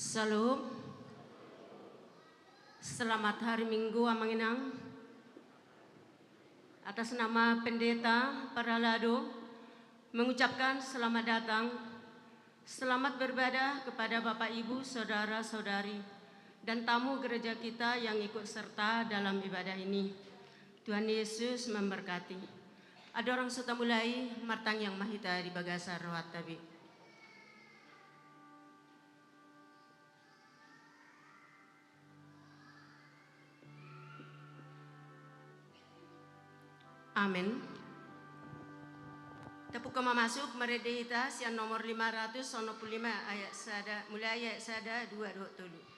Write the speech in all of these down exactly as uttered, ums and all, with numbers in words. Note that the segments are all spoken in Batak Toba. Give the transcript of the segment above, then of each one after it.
Shalom. Selamat hari Minggu, Amang Inang. Atas nama Pendeta Parhalado, mengucapkan selamat datang, selamat beribadah kepada Bapak, Ibu, saudara-saudari, dan tamu gereja kita yang ikut serta dalam ibadah ini. Tuhan Yesus memberkati. Andorang so tamulai, martangiang ma hita di bagasan rohanta be. Amen. Tapungka ma masuk, marende hita sian nomor lima ratus onom pulu lima, ayat sada, mulai ayat sada, dua dohot tolu.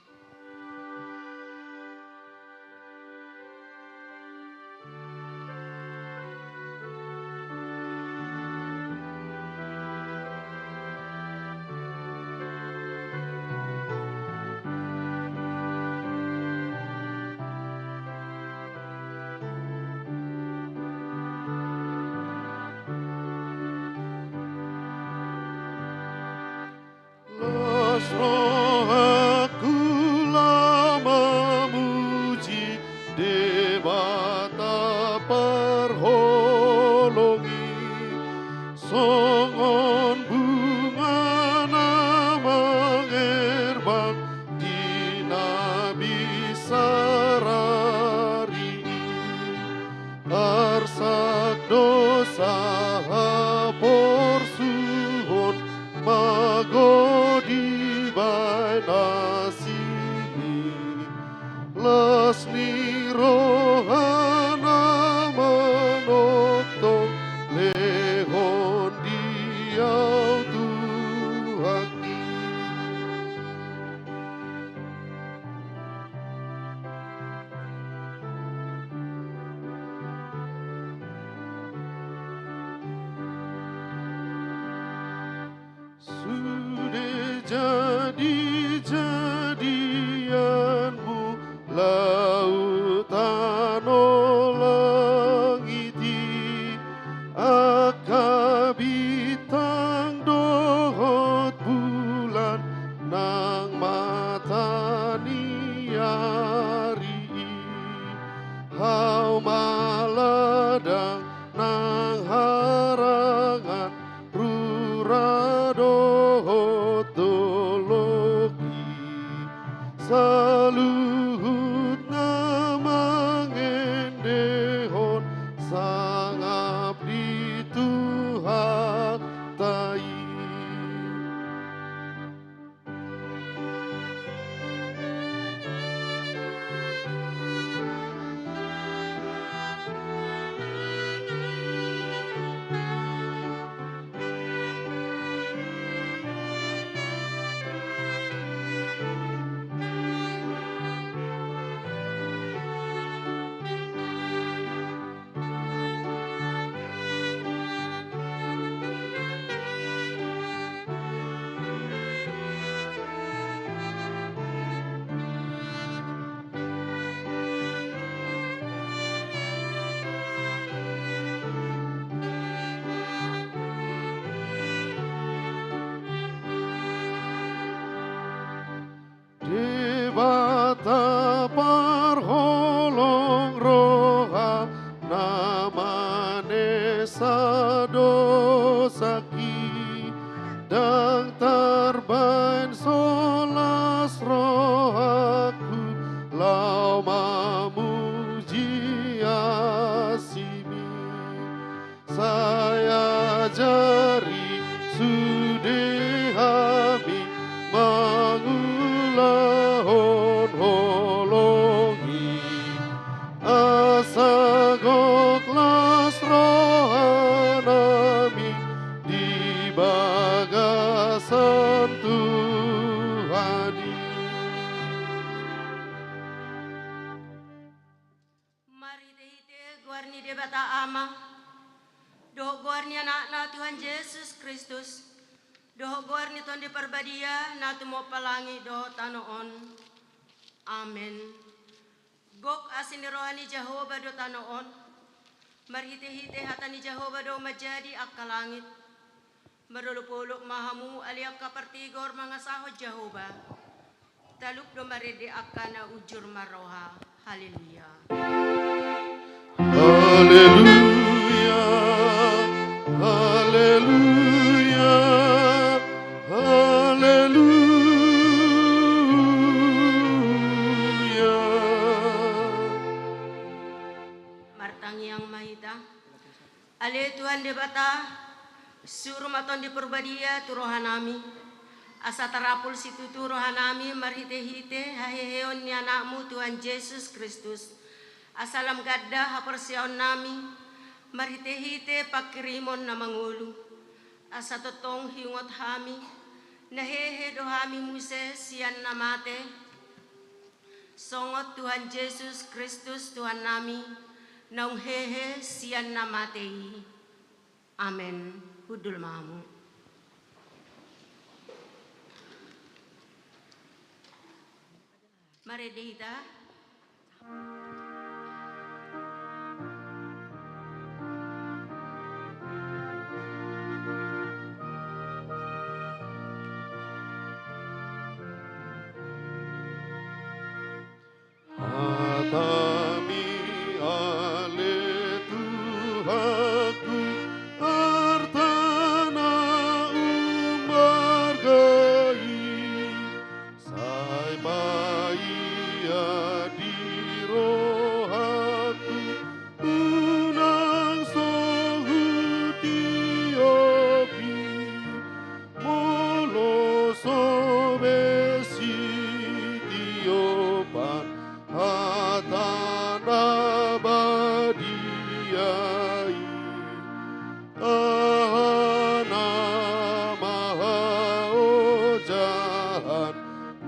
Las rohangku laho mamuji Debata parholong i, songon bunga na mangerbang di na binsar ari i. Arsak do sahaporsuhon mago dibahen asi i, las ni rohana manongtong lehon di ahu Tuhanki. Sude jadi-jadianmu laut tano langit i, angka bintang dohot bulan nang mata ni ari i. Hau ma ladang nang harangan, rura dohot dolok i, saluhutna mangendehon sangap di Tuhanta i. Debata parholong roha na manesa dosangki, ndang tarbahen so las rohangku laho mamuji asimi. Sai ajari sude hami mangulahon holong i, asa gok las rohanami di bagasan Tuhan i. Marhitehite goar ni Debata Ama, dohot goar ni Anakna Tuhan Jesus Kristus, dohot goar ni Tondi Parbadia na tumompa langit dohot tano on. Amen. Gok asi ni roha ni Jahowa do tano on. Marhitehite hata ni Jahowa do manjadi angka langit. Marolopolop ma hamu ale angka partigor mangasahon Jahowa. Talup do marende angka na unjur marroha. Haleluya. Haleluya, haleluya, haleluya. Martangiang ma hita. Ale Tuhan Debata, suru ma Tondi Porbadia tu rohanami, asa tarapul situtu rohanami marhitehite haheheon ni Anakmu Tuhan Jesus Kristus, asa lam ganda haporseaonnami marhitehite pangkirimon na mangolu, asa tongtong hiungot hami, na hehe do hami muse sian na mate, songon Tuhan Jesus Kristus Tuhannami, naung hehe sian na mate i. Amen. Hundul ma hamu. Marende hita. Hatami, ale Tuhanku, arta na ummarga i, sai paia di rohangku, unang so hutiopi. Molo so be sitiopan hata na badia i, aha nama haojahan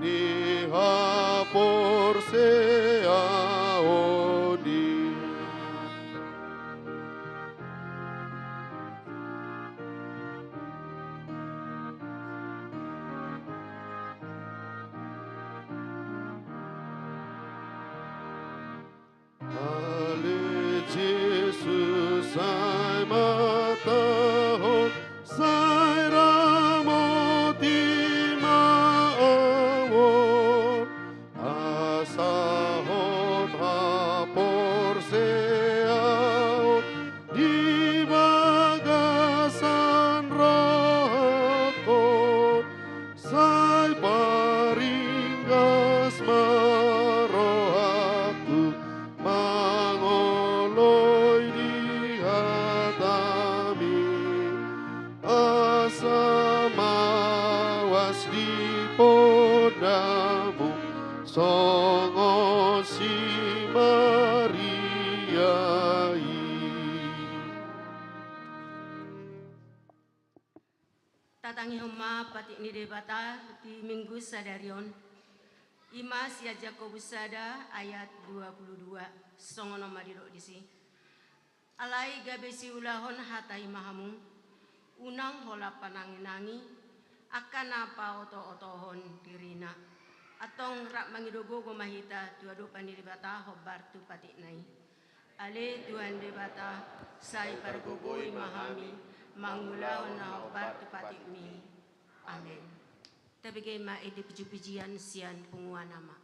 ni haporseaon i. Ale Jesus, sai mantahon, sai ramoti ma ahu on, asa hot haporseaon di bagasan rohangku, sai paringgas ma rohangku mangoloi di hatami. Asa mauas di pondamu songon si Maria i. Tatangihon ma patik ni Debata di Minggu sadari on. I ma sian Jakobus sada ayat dua puluh dua, songon on ma didok disi. Alai gabe siulahon hata i ma hamu, unang holan pananginangi angka na paotootohon dirina. Antong rap mangido gogo ma hita tu adopan ni Debata hombar tu patikna i. Ale Tuhan Debata, sai pargogoi ma hami mangulahon na hombar tu patikmi. Amen. Tabege ma ende pujipujian sian punguan ama.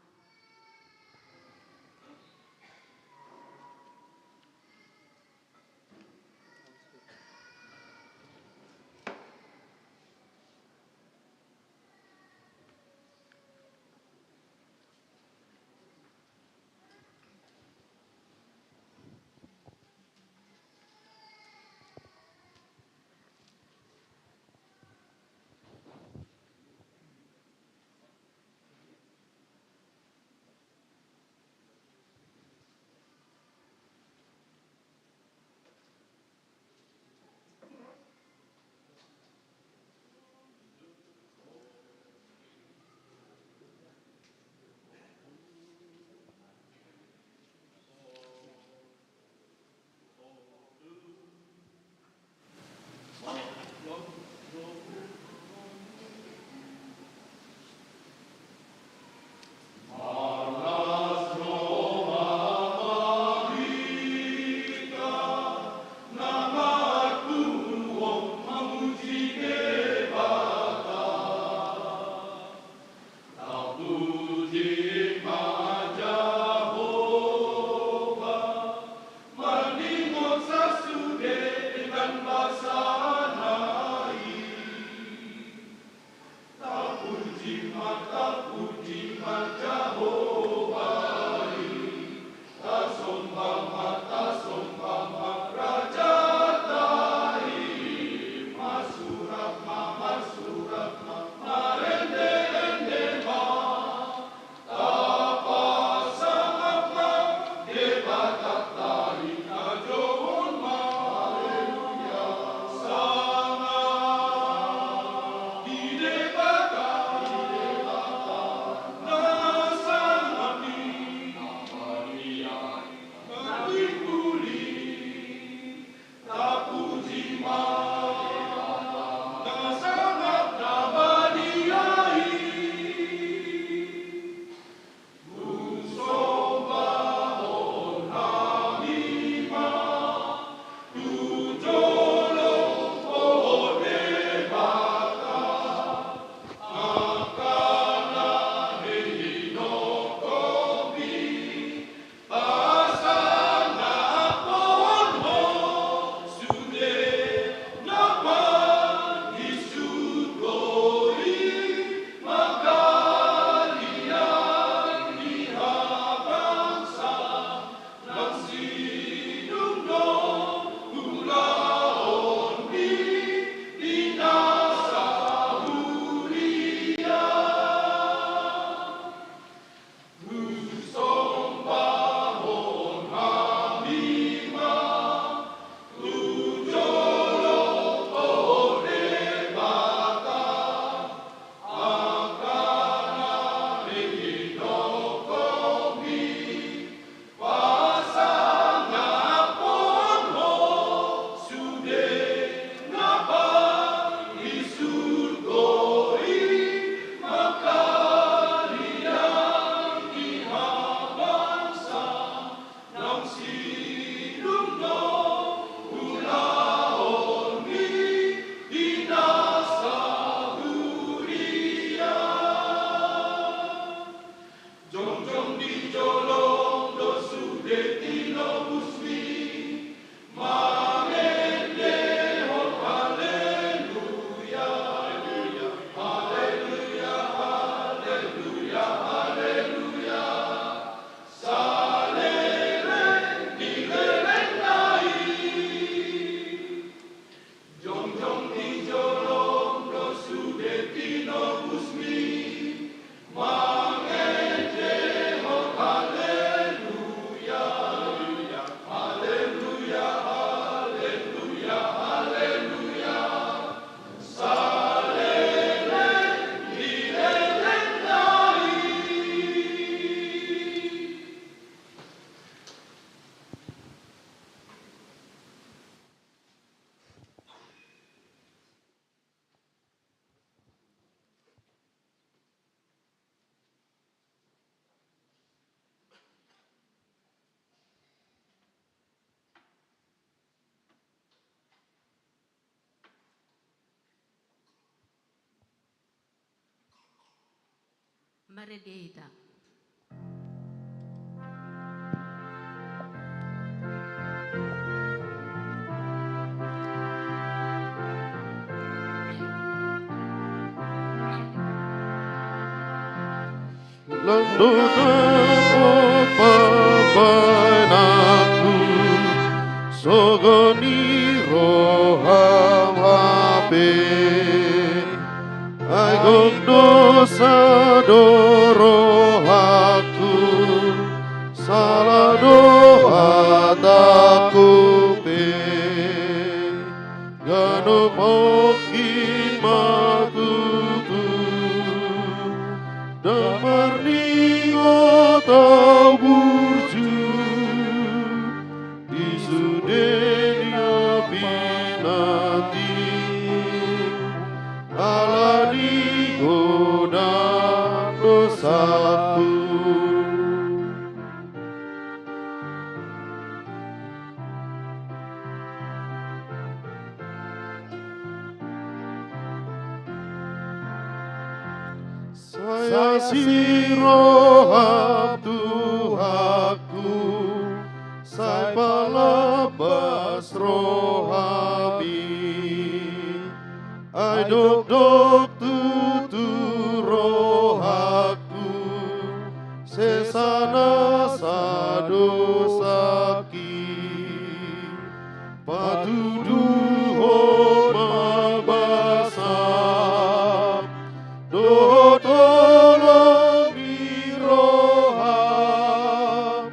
Marende hita. Lang do dapot pambahenanku, songon i roham hape. Ai gok dosa do rohangku, sala do hatangku pe. Ganup mungkin ma tutu, ndang marningot au burju. Di sude ni na pinatik, ala ni godang dosangku. Sai asi roham Tuhanku, sai palambas rohami. Ai dokdok tutu rohangku, sesa nasa dosangki. Patuduhon ma basam dohot holong ni roham,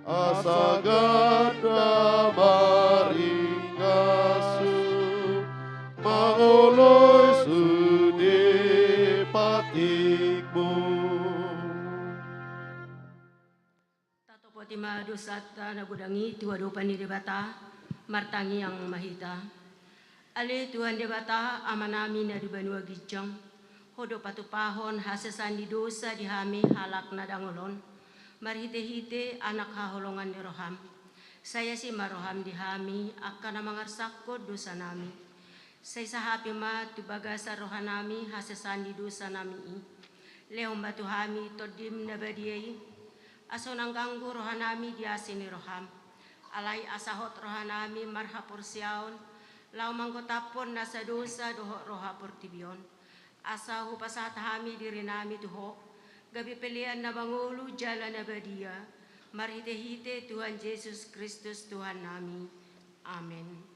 asa ganda maringkasu mangoloi sude patikmu. Tatopoti ma dosanta na godang i tu adopan ni Debata. Martangiang ma hita. Ale Tuhan Debata, Amanami na di banua ginjang, Ho do patupahon hasesaan ni dosa di hami halak na dangol on, marhitehite Anak haholongan ni roham. Sai asi ma roham di hami angka na mangarsangkon dosanami. Sai sahapi ma tu bagasan rohanami hasesaan ni dosanami i. Lehon ma tu hami Tondim na badia i, asa unang ganggu rohanami di asi ni roham. Alai asa hot rohanami marhaporseaon laho manggotaphon nasa dosa dohot roha portibi on. Asa hupasahat hami dirinami tu Ho, gabe pelean na mangolu jala na badia, marhitehite Tuhan Jesus Kristus Tuhannami. Amen.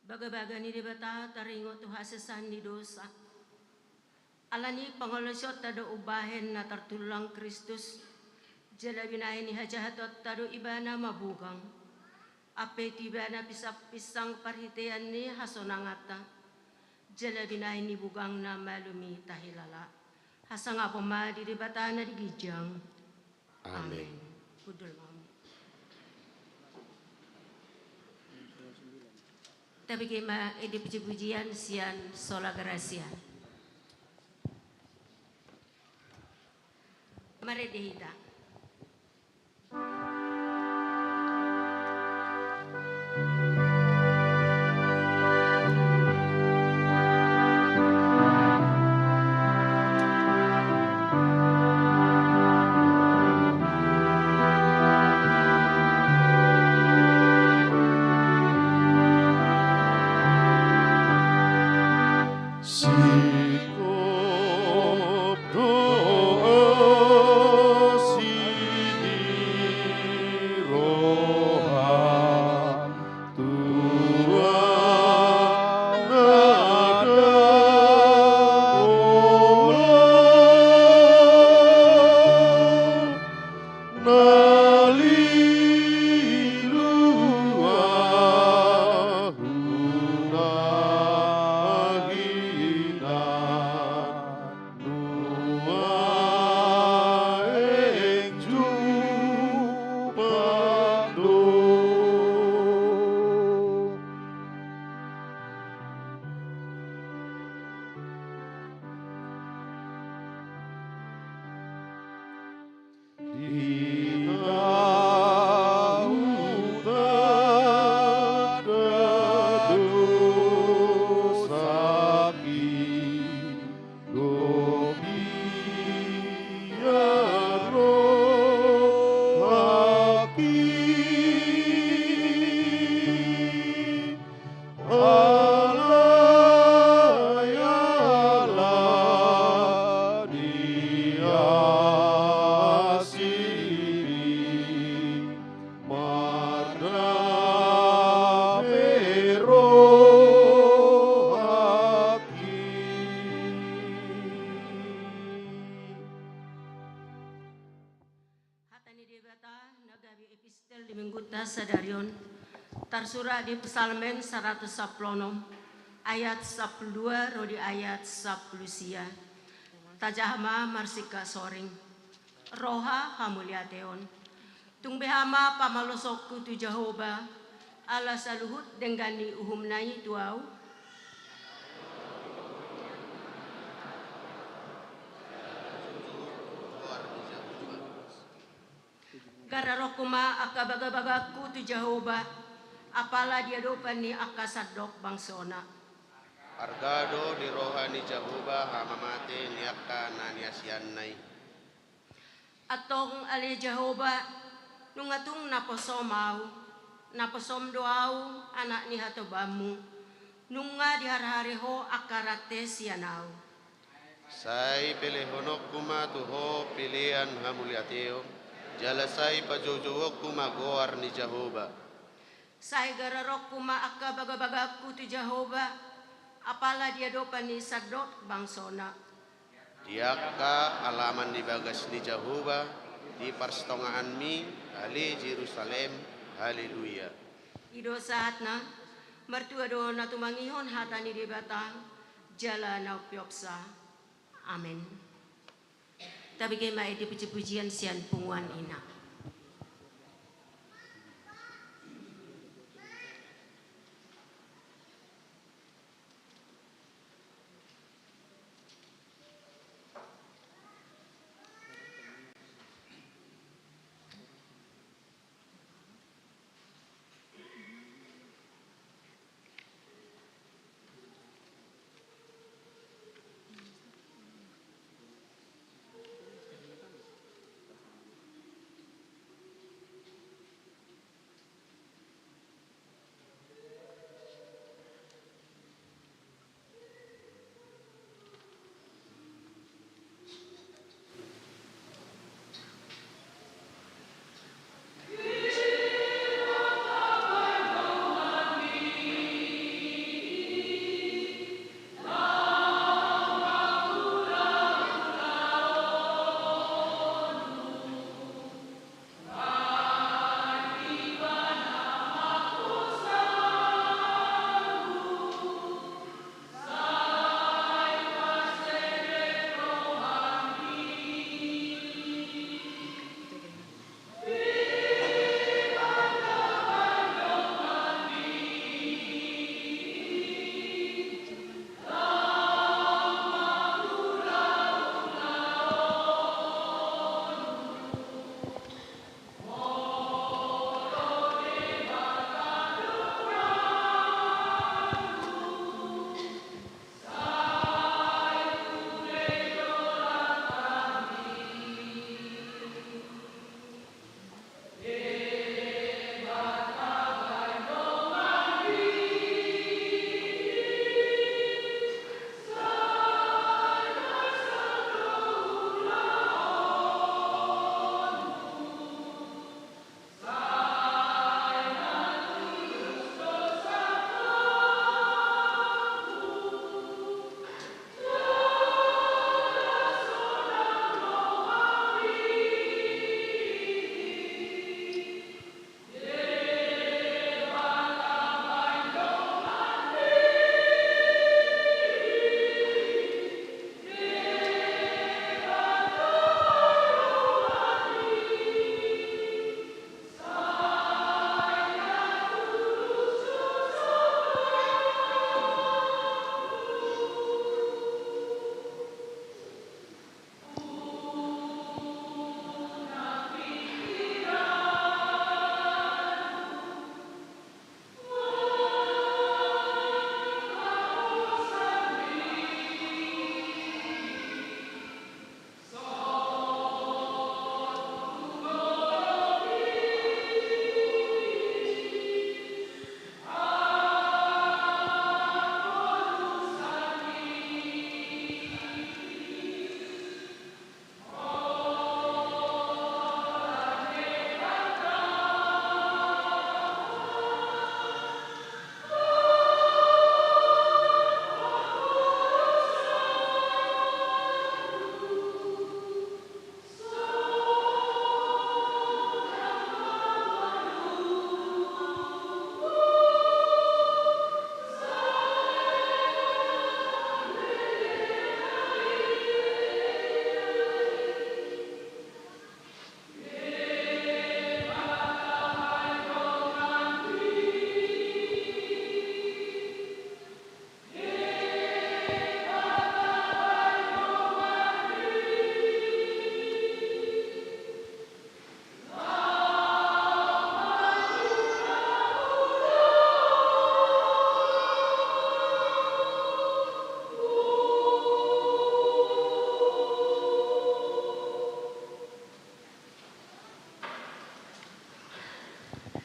Bagabaga ni Debata taringot tu hasesaan ni dosa. Alani i pangalaosionta do umbahen na tartulang Kristus, jala binahen ni hajahatonta do Ibana mabugang. Ampe tu Ibana pinsangpinsang parhitean ni hasonanganta, jala binahen ni bugangna malum i tahilala. Hasangapon ma di Debata na di ginjang. Amen. Amen. Hundul ma hamu. Tabege ma ende pujipujian sian Sola Gratia. Marende hita. Singkop do asi ni roha Tuhan Ahi na nuaeng jumpang do. Di na hutanda dosaki, dohot biar rohaki. Alai ala ni asimi, mardame rohaki. Hata ni Debata na gabe epistel di Minggunta sadari on, tarsurat di Psalmen saratus sampulu onom, ayat sampulu dua ro di ayat sampulu sia. Tajaha ma marsingkat soring. Roha hamuliateon. Tung beha ma pamalosonku tu Jahowa, ala saluhut denggan ni uhumna i tu ahu? Gararonku ma angka bagabagangku tu Jahowa, apala di adopan ni angka sandok bangsona. Arga do di roha ni Jahowa hamamate ni angka na niasianna i. Antong ale Jahowa, nunga tung naposom ahu, naposom do ahu anak ni hatobanmu, nunga diharhare ho angka rante sian ahu. Sai pelehononku ma tu ho pelean hamuliateon, jala sai pajoujouonku ma goar ni Jahowa. Sai gararonku ma angka bagabagangku tu Jahowa, apala di adopan ni sandok bangsona. Di angka alaman ni bagas ni Jahowa, di parsitongaanmi, ale Jerusalem. Haleluya. I do sahatna. Martua do na tumangihon hata ni Debata, jala na umpeopsa. Amen. Tabege ma i di pujipujian sian punguan ina.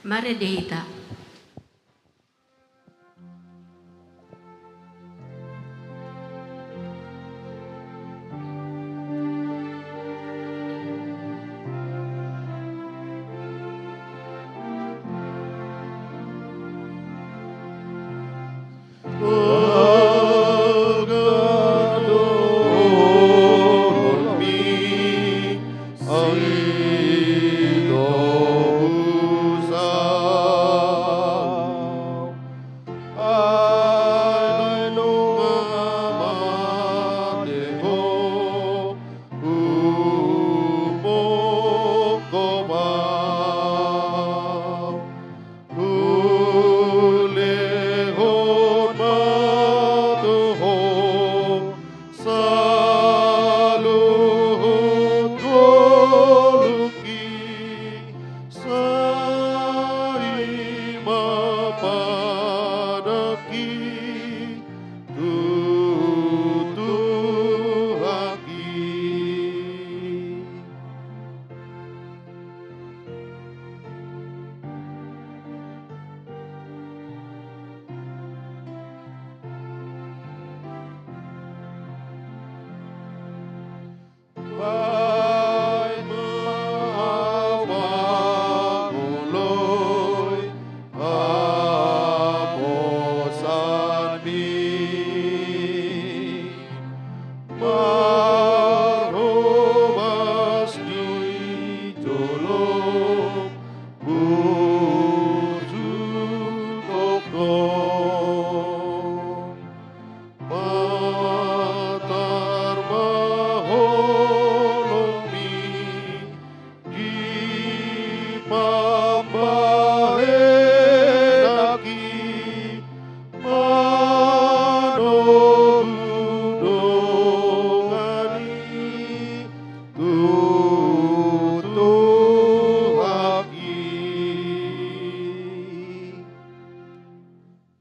Marende hita.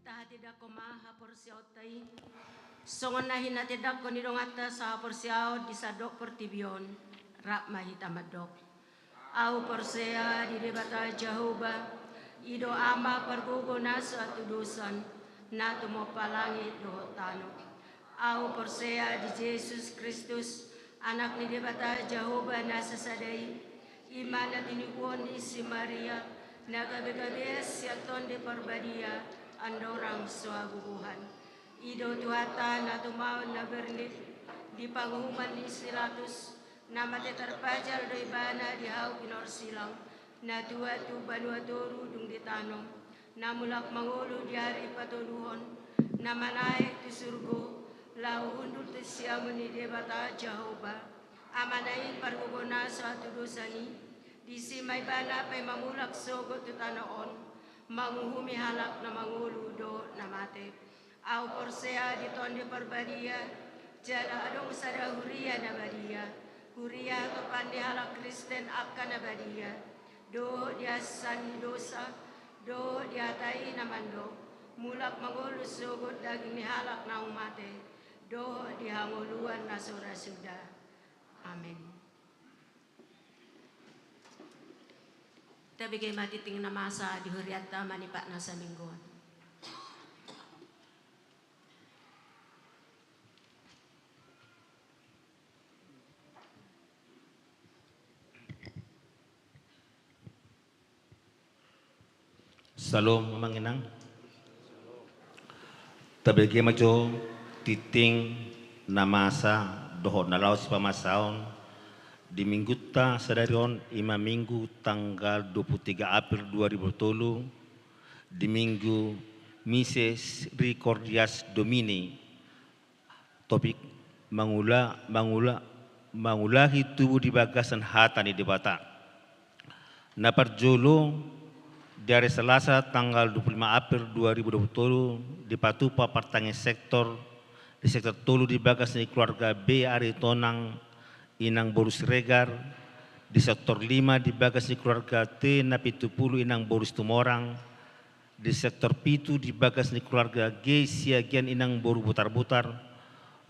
Tahatindangkon ma haporseaonta i, songon na hinatindangkon ni donganta sahaporseaon di sandok portibi on. Rap ma hita mandok. Ahu porsea di Debata Jahowa, i do Ama pargogo na so hatudosan, na tumompa langit dohot tano. Ahu porsea di Jesus Kristus, Anak ni Debata Jahowa na sasada i, i ma na tiniguhon ni si Maria, na gabe-gabean sian Tondi Parbadia, andorang so hagogohan. I do Tuhanta na tumaon na bernit di panguhuman ni si Pilatus, na mate tarpajal do ibana di hau pinorsilang, na tuat tu banua toru dung ditanom, na mulak mangolu di ari patoluhon, na manaek tu surgo, laho hundul tu siamun ni Debata Jahowa, Amana i pargogo na so hatudosan i, disi ma ibana paima mulak sogot tu tano on, manguhumi halak na mangolu dohot na mate. Ahu porsea di Tondi Parbadia, jala adong sada huria na badia, huria hatopan ni halak Kristen angka na badia, dohot di hasesaan ni dosa, dohot di hata i na mandok, mulak mangolu sogot daging ni halak naung mate, dohot di hangoluan na so ra suda. Amen. Tabege ma tingting na masa di hurianta manipat na saminggu on. Salom, amang inang. Tabege ma jo tingting na masa dohot na laho sipamasaon di minggunta sadari on, i ma Minggu tanggal dua puluh tiga April dua ribu dua puluh tolu, di Minggu Misericordias Domini. Topik: mangula, mangula, mangulahi tubu di bagasan hata ni Debata. Na parjolo, di ari Salasa tanggal dua puluh lima April dua ribu dua puluh tolu, dipatupa partangiangan sektor, di sektor tolu di bagas ni keluarga B Aritonang inang boru Siregar, di sektor lima di bagas ni keluarga T Napitupulu inang boru Situmorang, di sektor pitu di bagas ni keluarga G Siagian inang boru Butarbutar,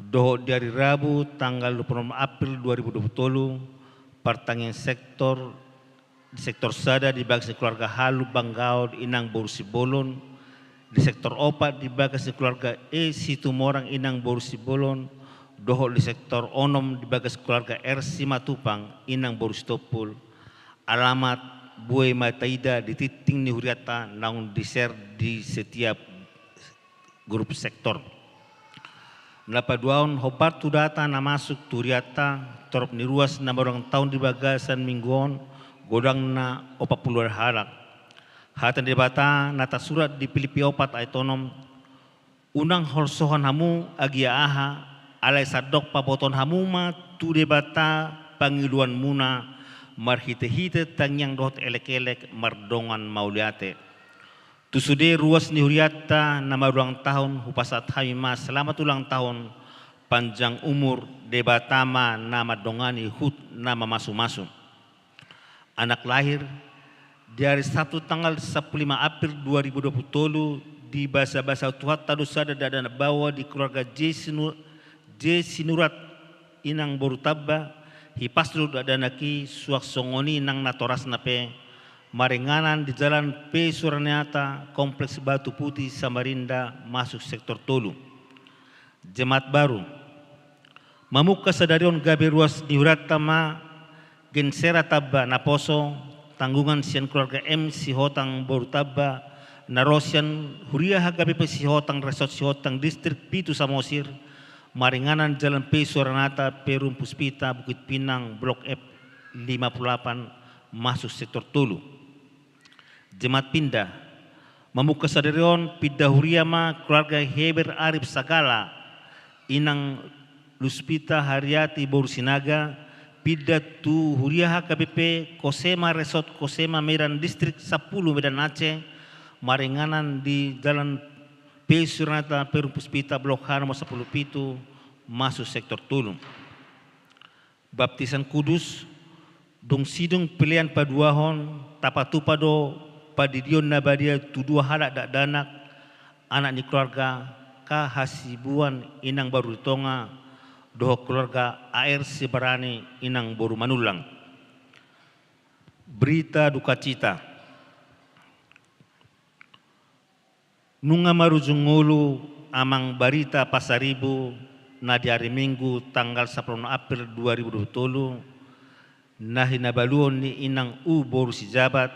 dohot di ari Rabu tanggal dua puluh enam April dua ribu dua puluh tolu, partangiangan sektor di sektor sada di bagas ni keluarga Halu Banggaon inang boru Sibolon, di sektor opat di bagas ni keluarga E Situmorang inang boru Sibolon, dohot di sektor onom di bagas keluarga R Simatupang inang boru Sitompul, alamat boi ma taida di tingting ni hurianta naung di-share di setiap grup sektor. Na paduahon, hombar tu data na masuk tu hurianta, torop ni ruas na marulang tahun di bagasan minggu on, godangna opat pulu ari halak. Hata ni Debata na tarsurat di Pilippi opat ayat onom, unang holsohon hamu agia aha, alai sandok pabotohon hamu ma tu Debata pangidoanmuna, marhitehite tangiang dohot elekelek mardongan mauliate. Tu sude ruas ni hurianta na marulang tahun, hupasahat hami ma selamat ulang tahun, panjang umur, Debata ma na mandongani huhut na mamasumasu. Anak lahir, di ari Sabtu tanggal sampulu lima April dua ribu dua pulu tolu, dibasabasa Tuhanta do sada dakdanak baoa di keluarga J Sinu-, J Sinurat inang boru Tamba, hipas do dakdanak i suang songon i nang natorasna pe, maringanan di Jalan P Suranata, Kompleks Batu Putih, Samarinda, masuk sektor tolu. Jemaat baru. Mamungka sadari on gabe ruas ni hurianta ma Gensera Tamba naposo, tanggungan sian keluarga M Sihotang boru Tamba, na ro sian huria H K B P Sihotang, Resort Sihotang, Distrik Pitu Samosir, maringanan Jalan P Suranata, Perum Puspita, Bukit Pinang, Blok F lima puluh delapan, masuk sektor tolu. Jemaat pinda. Mamungka sadari on pinda huria ma keluarga Heber Arif Sagala, inang Luspita Hariati boru Sinaga, pinda tu huria H K B P Kosema, Resort Kosema, Medan, Distrik sampulu, Medan Aceh, maringanan di Jalan P Suranata, Perum Puspita, Blok H nomor sampulu pitu, masuk sektor tolu. Baptisan kudus. Dung sidung pelean paduahon, tapatupa do pandidion na badia tu dua halak dakdanak, anak ni keluarga K Hasibuan inang boru Ritonga, dohot keluarga A R Sibarani inang boru Manullang. Berita dukacita. Nunga marujung ngolu amang Barita Pasaribu na di ari Minggu tanggal sampulu onom April dua ribu dua pulu tolu, na hinabaluon ni inang U boru Sijabat,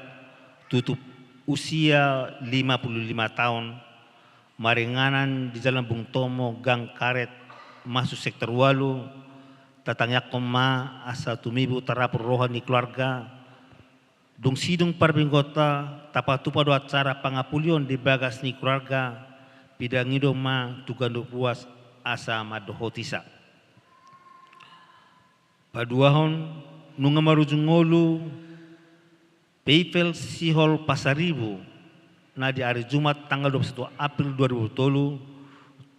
tutup usia lima pulu lima taon, maringanan di Jalan Bung Tomo, Gang Karet, masuk sektor ualu, tatangiangkon ma asa tumibu tarapul roha ni keluarga, Dung sidung parbinggotta, tapatupa do acara pangapulion di bagas ni keluarga, pidangido ma tu ganup ruas asa mandohoti sa. Paduahon, nunga marujung ngolu, Peifel Sihol Pasaribu, na di ari Jumat tanggal dua puluh satu April dua ribu dua puluh tolu,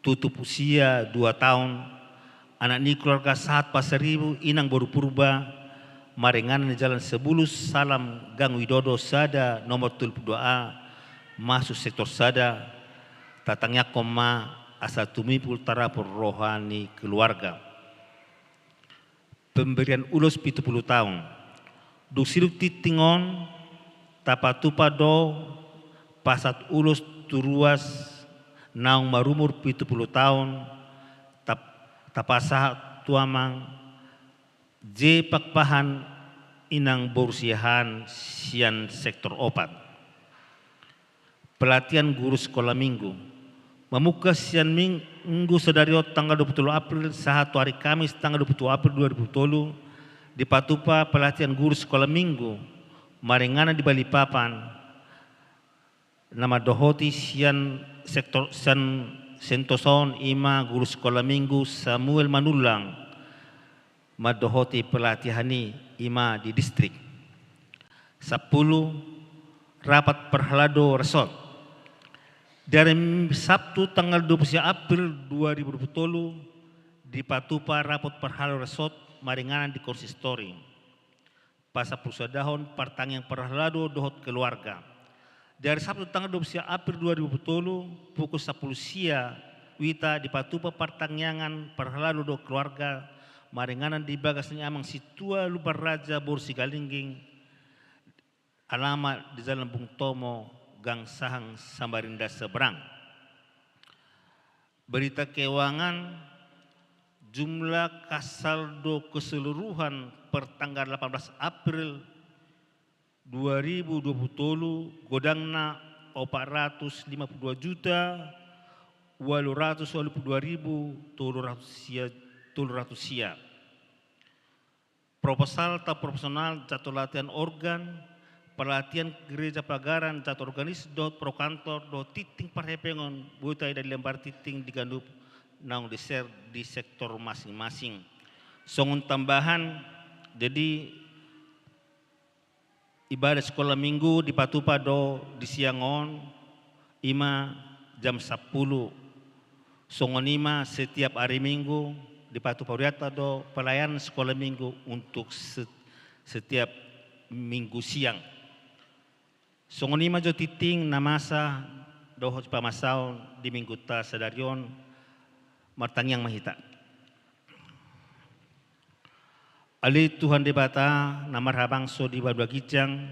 tutup usia dua taon, anak ni keluarga Sahat Pasaribu, inang boru Purba, maringanan di Jalan Sebulus Salam, Gang Widodo sada, nomor tolu pulu dua A, masuk sektor sada, tatangiangkon ma asa tumipul tarapul roha ni keluarga. Pemberian ulos pitu pulu taon. Dung sidung tingting on, tapatupa do pasahat ulos tu ruas naung marumur pitu pulu taon, tap-, tapasahat tu amang J Pakpahan, inang boru Siahaan sian sektor opat. Pelatihan guru sekolah minggu. Mamungka sian Minggu sadari on tanggal dua puluh tolu April sahat tu ari Kamis tanggal dua puluh tolu April dua ribu dua puluh tolu, dipatupa pelatihan guru sekolah minggu maringanan di Balikpapan, na mandohoti sian sektor, sian sentosa on, ima guru sekolah minggu Samuel Manullang, mandohoti pelatihan i ima di distrik. Sampulu, rapat parhalado resort. Di ari Sabtu tanggal dua puluh sia April dua ribu dua puluh tolu, dipatupa rapat parhalado resort maringanan di konsistori. Pasampulu sadahon partangiangan parhalado dohot keluarga. Di ari Sabtu tanggal dua puluh sia April dua ribu dua puluh tolu, pukul sampulu sia wita dipatupa partangiangan parhalado dohot keluarga, maringanan di bagas ni amang Sintua Lumban Raja boru Sigalingging, Alamat di Jalan Bung Tomo, Gang Sahang, Samarinda seberang. Berita keuangan, jumlah kas saldo keseluruhan per tanggal delapan belas April dua ribu dua puluh tolu, godangna opat ratus lima puluh dua juta ualu ratus ualu pulu dua ribu tolu ratus sia, tolu ratus sia. Proposal atau proporsional jadwal latihan organ, pelatihan gereja pagaran, jadwal organis, dohot pro kantor, dohot tingting parhepengon, boi taida di lembar tingting di ganup naung di-share di sektor masing-masing. Songon tambahan, jadi ibadah sekolah minggu dipatupa do di siang on, ima jam sampulu. Songon i ma setiap ari Minggu dipatupa hurianta do pelayanan sekolah minggu untuk se-, setiap Minggu siang. Songon i ma jo tingting na masa dohot pamasaon di Minggunta sadari on. Martangiang ma hita. Ale Tuhan Debata, na marhabangso di banua ginjang,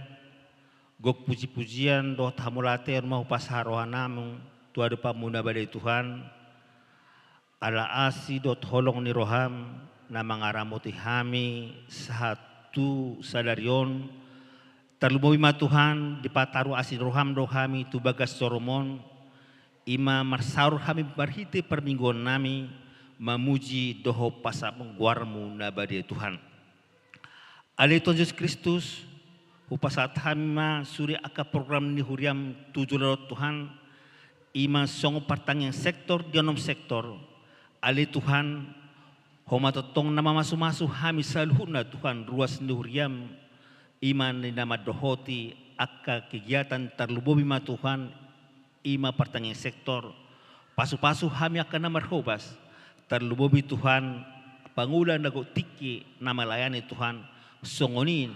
gok puji-pujian dohot hamauliateon ma hupasahat rohanami tu adopanmu na badia i Tuhan, ala asi dohot holong ni roham na mangaramoti hami sahat tu sadari on. Tarlumobi ma Tuhan, dipataru asi ni roham do hami tu bagas joromon, ima marsaor hami marhite parmingguonnami, mamuji dohot pasahat goarmu na badia i Tuhan. Ale Tuhan Jesus Kristus, hupasahat hami ma sude angka program ni huriam tu joloan on Tuhan, ima songon partangiangan sektor di onom sektor. Ale Tuhan, Ho ma tongtong na mamasu-masu hami saluhutna Tuhan, ruas ni huriam, ima na mandohoti angka kegiatan, tarlumobi ma Tuhan, ima partangiangan sektor, pasu-pasu hami angka na marhobas, tarlumobi Tuhan, pangula na gok tingki na melayani Tuhan, songon i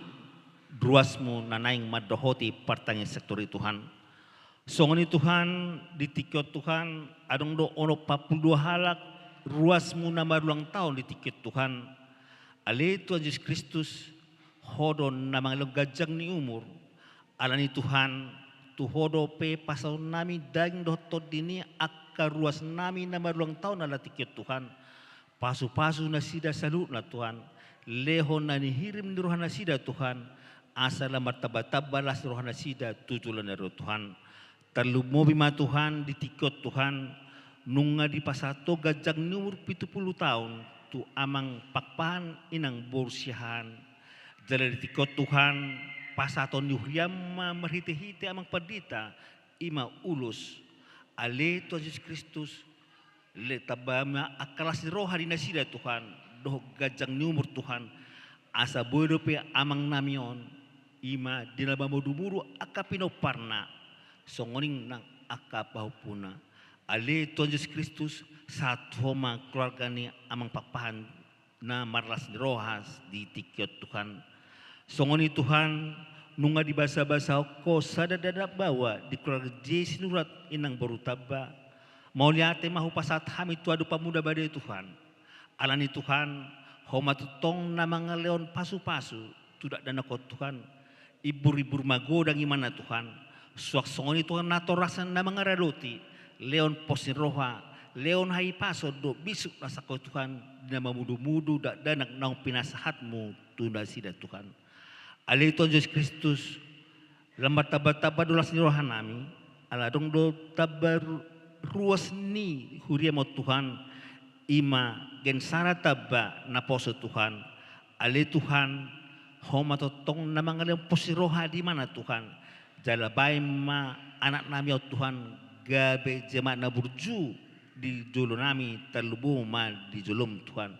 ruasmu na naeng mandohoti partangiangan sektor i Tuhan. Songon i Tuhan, di tingki on Tuhan, adong do onom pulu dua halak ruasmu na marulang taon di tingki on Tuhan. Ale Tuhan Jesus Kristus, Ho do na mangalehon ganjang ni umur. Alani Tuhan, tu Ho dope pasahatonnami daging dohot tondi ni angka ruasnami na marulang taon ala tingki on Tuhan. Pasu-pasu nasida saluhutna Tuhan, lehon na nihirim ni rohanasida Tuhan, asa lam martamba-tamba las ni rohanasida tu joloan ni ari on Tuhan. Tarlumobi ma Tuhan di tingki on Tuhan, nunga dipasahat Ho ganjang ni umur pitu pulu taon tu amang Pakpahan inang boru Siahaan. Jala di tingki on Tuhan, pasahaton ni huriam ma marhite-hite amang pandita, ima ulos. Ale Tuhan Jesus Kristus, le tamba ma angka las ni roha di nasida Tuhan, dohot ganjang ni umur Tuhan, asa boi dope amangnami on, ima di na mamudu-mudu angka pinomparna, songon i nang angka pahompuna. Ale Tuhan Jesus Kristus, sahat tu Ho ma keluarga ni amang Pakpahan, na marlas ni roha di tingki on Tuhan. Songon i Tuhan, nunga dibasa-basahon Ho sada dakdanak baoa di keluarga J. Sinurat inang boru Tamba. Mauliate ma hupasahat hami tu adopanmu na badia i Tuhan. Alani Tuhan, Ho ma tongtong na mangalehon pasu-pasu tu dakdanak on Tuhan. Imbur-imbur magodang imana Tuhan. Suang songon i Tuhan natorasna na mangaradoti, lehon pos ni roha, lehon hahipason dohot bisuk na sangkot Tuhan, di na mamudu-mudu dakdanak naung pinasahatmu tu nasida Tuhan. Ale Tuhan Jesus Kristus, lam martamba-tamba do las ni rohanami, ala adong do tamba ru-, ruas ni huriam on Tuhan, ima gensara tamba naposo Tuhan. Ale Tuhan, Ho ma tongtong na mangalehon pos ni roha di imana Tuhan. Jala baen ma anaknami on Tuhan, gabe jemaat na burju di jolonami, tarlumobi ma di jolom Tuhan.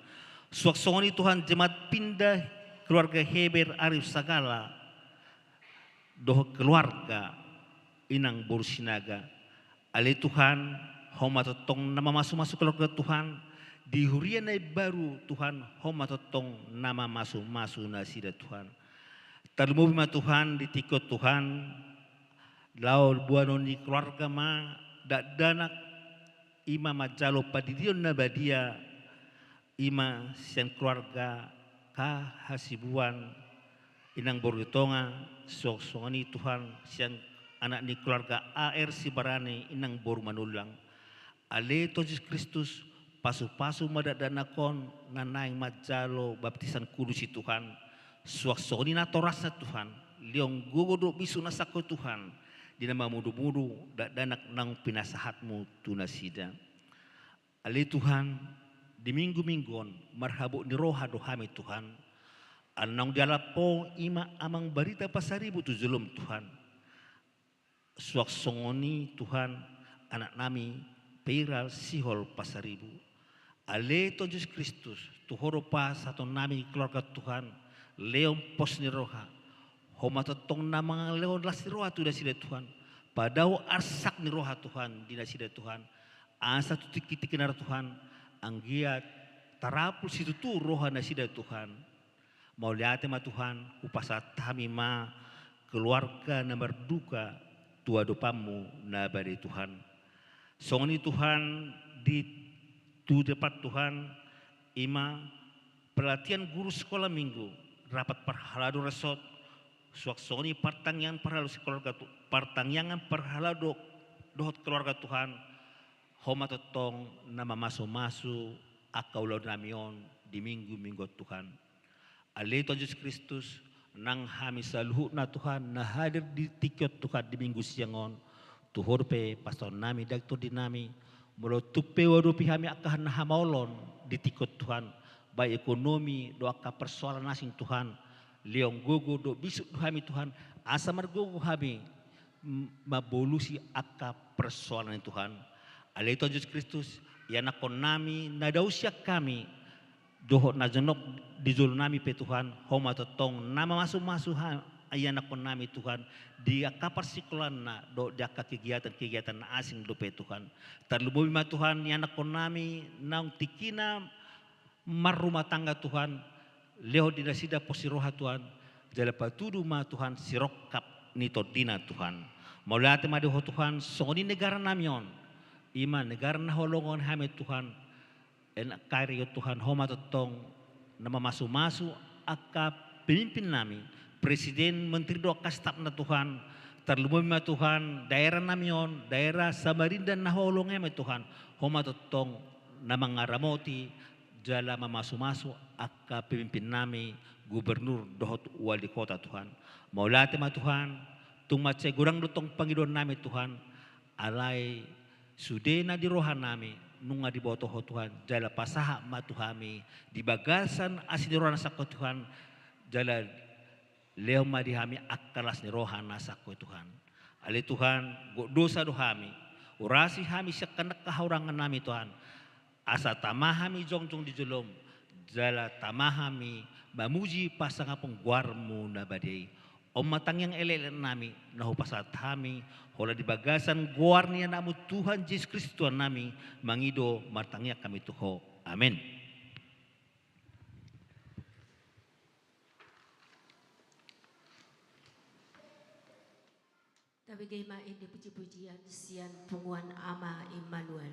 Suang songon i Tuhan, jemaat pindah keluarga Heber Arif Sagala, dohot keluarga inang boru Sinaga. Ale Tuhan, Ho ma tongtong na mamasu-masu keluarga Tuhan, di huria na imbaru Tuhan, Ho ma tongtong na mamasu-masu nasida Tuhan. Tarlumobi ma Tuhan di tingki on Tuhan, laho boanon ni keluarga ma dakdanak, ima manjalo pandidion na badia, ima sian keluarga K. Hasibuan, Inang boru di tonga, suang songon i Tuhan, sian anak ni keluarga A R Sibarani, inang boru Manullang. Ale Tuhan Jesus Kristus, pasu-pasu ma dakdanak on na naeng manjalo baptisan kudus i Tuhan. Suang songon i natorasna Tuhan, lehon gogo dohot bisuk na sangkot Tuhan, di na mamudu-mudu dakdanak naung pinasahatmu tu nasida. Ale Tuhan, di minggu-minggu on marhabot ni roha do hami Tuhan. Ala naung dialap Ho i ma Amang Barita Pasaribu tu jolom Tuhan. Suang songon i Tuhan, anak nami Peiral Sihol Pasaribu. Ale Tuhan Jesus Kristus, tu Ho do pasahaton nami keluarga Tuhan, lehon pos ni roha. Ho ma tongtong na mangalehon las ni roha tu nasida Tuhan. Padao arsak ni roha Tuhan di nasida Tuhan. Asa tu tingki-tingki na ro Tuhan, anggiat tarapul situtu roha nasida Tuhan. Mauliate ma Tuhan, hupasahat hami ma keluarga na marduka tu adopanmu na badia i Tuhan. Songon i Tuhan, di tu depan Tuhan, i ma pelatihan guru sekolah minggu, rapat parhalado resort, suang songon i partangiangan parhalado sekolah tu-, partangiangan parhalado dohot keluarga Tuhan, Ho ma tongtong na mamasu-masu angka ulaon nami on di minggu-minggu on Tuhan. Ale Tuhan Jesus Kristus, nang hami saluhutna Tuhan, na hadir di tingki on Tuhan di minggu siang on, tu Ho dope pasahaton nami, daging tondi nami, molo tung pe huadopi hami angka na hamaolon di tingki on Tuhan, baik ekonomi, dohot angka persoalan asing Tuhan, lehon gogo dohot bisuk do hami Tuhan, asa margogo hami, m-, mambolusi angka persoalan i Tuhan. Ale Tuhan Jesus Kristus, ianakkon nami, na dao sian hami, dohot na jonok di jolo nami pe Tuhan, Ho ma tongtong na mamasu-masu ha-, ianakkon nami Tuhan, di angka parsikolaanna, dohot di angka kegiatan-kegiatan na asing dope Tuhan. Tarlumobi ma Tuhan, ianakkon nami, naung tingkina marrumah tangga Tuhan, lehon di nasida pos ni roha Tuhan, jala patudu ma Tuhan sirongkap ni tondina Tuhan. Mauliate ma di Ho Tuhan, songon i negara nami on, i ma negara na huhaholongi hami Tuhan, N K R I on Tuhan, Ho ma tongtong na mamasu-masu angka pemimpin nami, presiden, menteri dohot angka stafna Tuhan, tarlumobi ma Tuhan, daerah nami on, daerah Samarinda na huhaholongi hami Tuhan, Ho ma tongtong na mangaramoti, jala mamasu-masu angka pemimpin nami, gubernur dohot wali kota Tuhan. Mauliate ma Tuhan, tung mansai godang do tong pangidoan nami Tuhan, alai sude na di roha nami, nunga diboto Ho Tuhan, jala pasahat ma tu hami, di bagasan asi ni roha na sangkot Tuhan, jala lehon ma di hami angka las ni roha na sangkot Tuhan. Ale Tuhan, gok dosa do hami, urasi hami sian angka hahurangan nami Tuhan, asa tama hami jongjong di jolom, jala tama hami mamuji pasangapon goarmu na badia i. On ma tangiang elek-elek nami, na hupasahat hami, holan di bagasan goar ni anakmu Tuhan Jesus Kristus Tuhan nami, mangido martangiang hami tu Ho. Amen. Tabege ma ende puji-pujian sian punguan Ama Immanuel.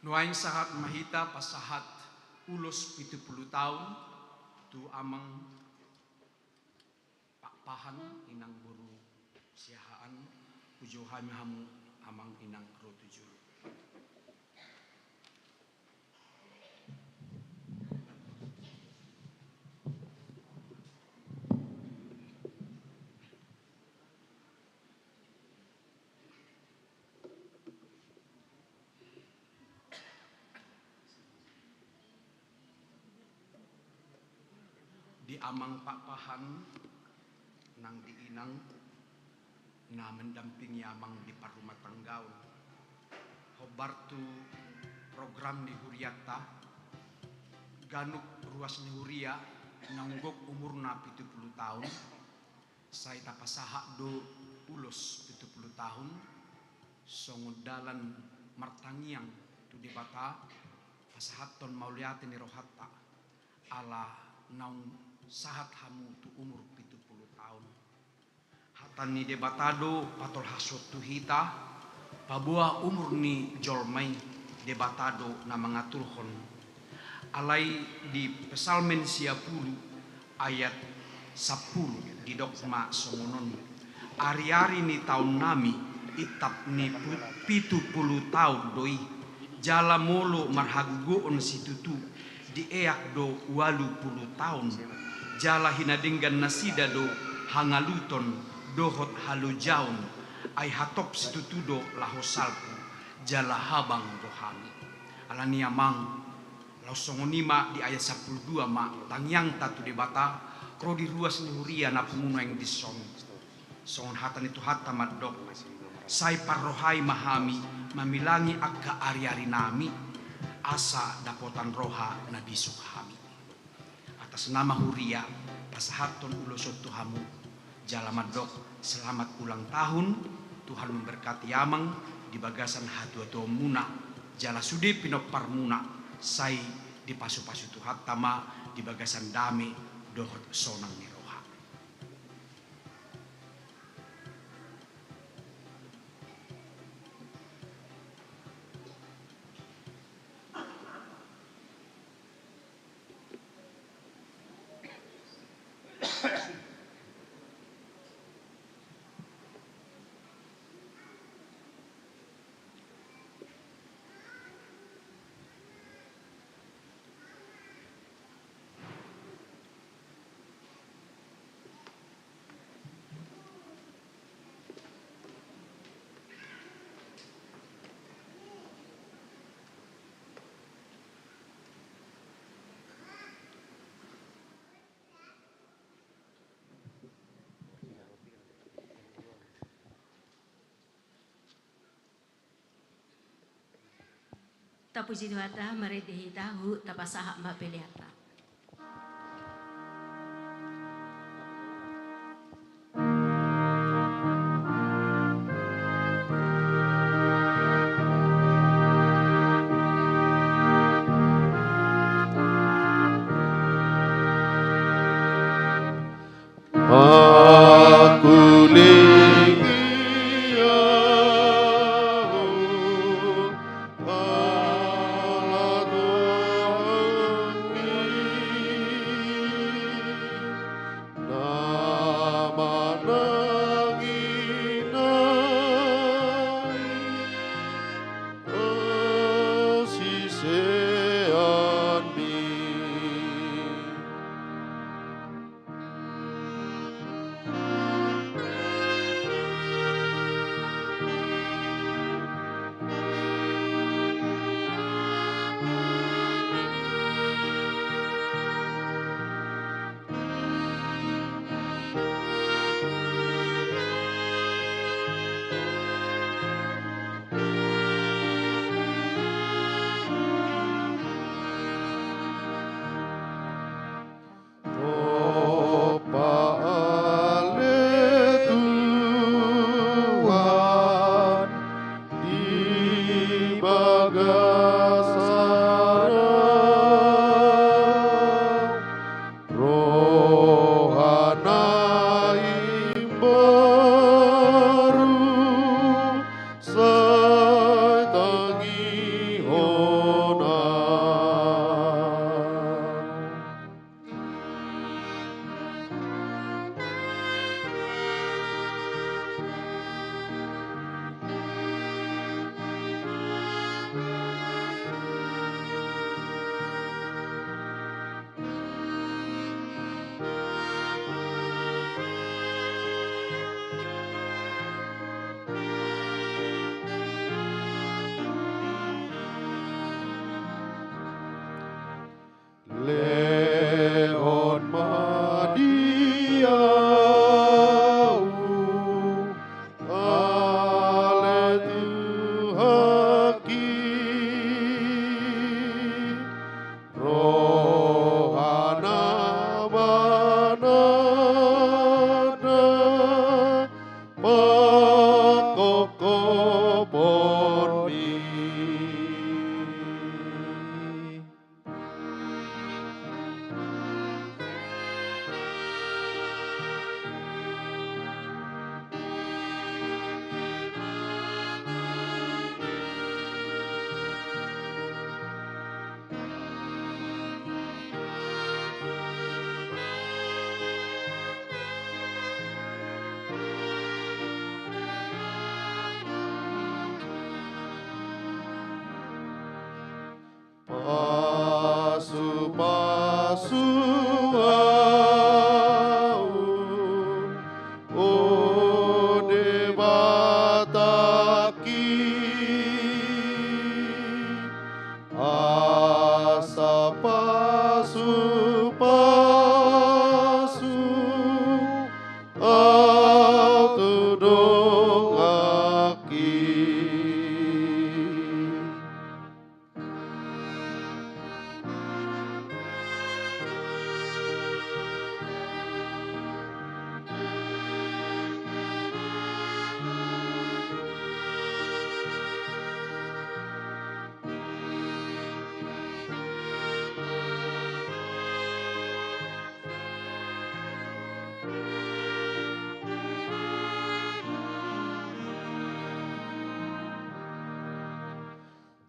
Nuaeng sahat ma hita pasahat ulos pitu pulu taon tu amang Pakpahan, inang boru Siahaan. Pujou hami hamu amang inang ro tu jolo. Di amang Pakpahan nang di inang na mendampingi amang di parrumatanggaon. Hombar tu program ni hurianta, ganup ruas ni huria naung gok umurna pitu pulu taon, sai tapasahat do ulos pitu pulu taon songon dalan martangiang tu Debata, pasahathon mauliate ni rohanta ala naung sahat hamu tu umur pitu pulu taon. Hata ni Debata do patolhashon tu hita, paboa umur ni jolma i Debata do na mangaturhon. Alai di Psalmen sia pulu ayat sampulu didok ma songon on: Ariari ni taonnami intap ni pu-, pitu pulu taon do i, jala molo marhagogoon situtu, dieak do ualu pulu taon, jala hinadenggan nasida do hangaluton dohot halojaon, ai hatop situtu do laho salpu, jala habang do hami. Alani i amang, laos songon i ma di ayat sampulu dua ma tangiangta tu Debata, ro di ruas ni huria na pungu nuaeng dison. Songon hata ni Tuhanta mandok: Sai parrohai ma hami mamilangi angka ariarinami, asa dapotan roha na bisuk hami. Atas nama huria, pasahathon ulos on tu hamu, jala mandok selamat ulang tahun. Tuhan memberkati amang di bagasan hatuatuaonmuna, jala sude pinomparmuna, sai dipasupasu Tuhanta ma di bagasan dame dohot sonang ni roha. Tapuji Tuhanta, marende hita, huhut tapasahat ma peleanta. Dompak ale Tuhan di bagasan rohana imbaru sai tangihon.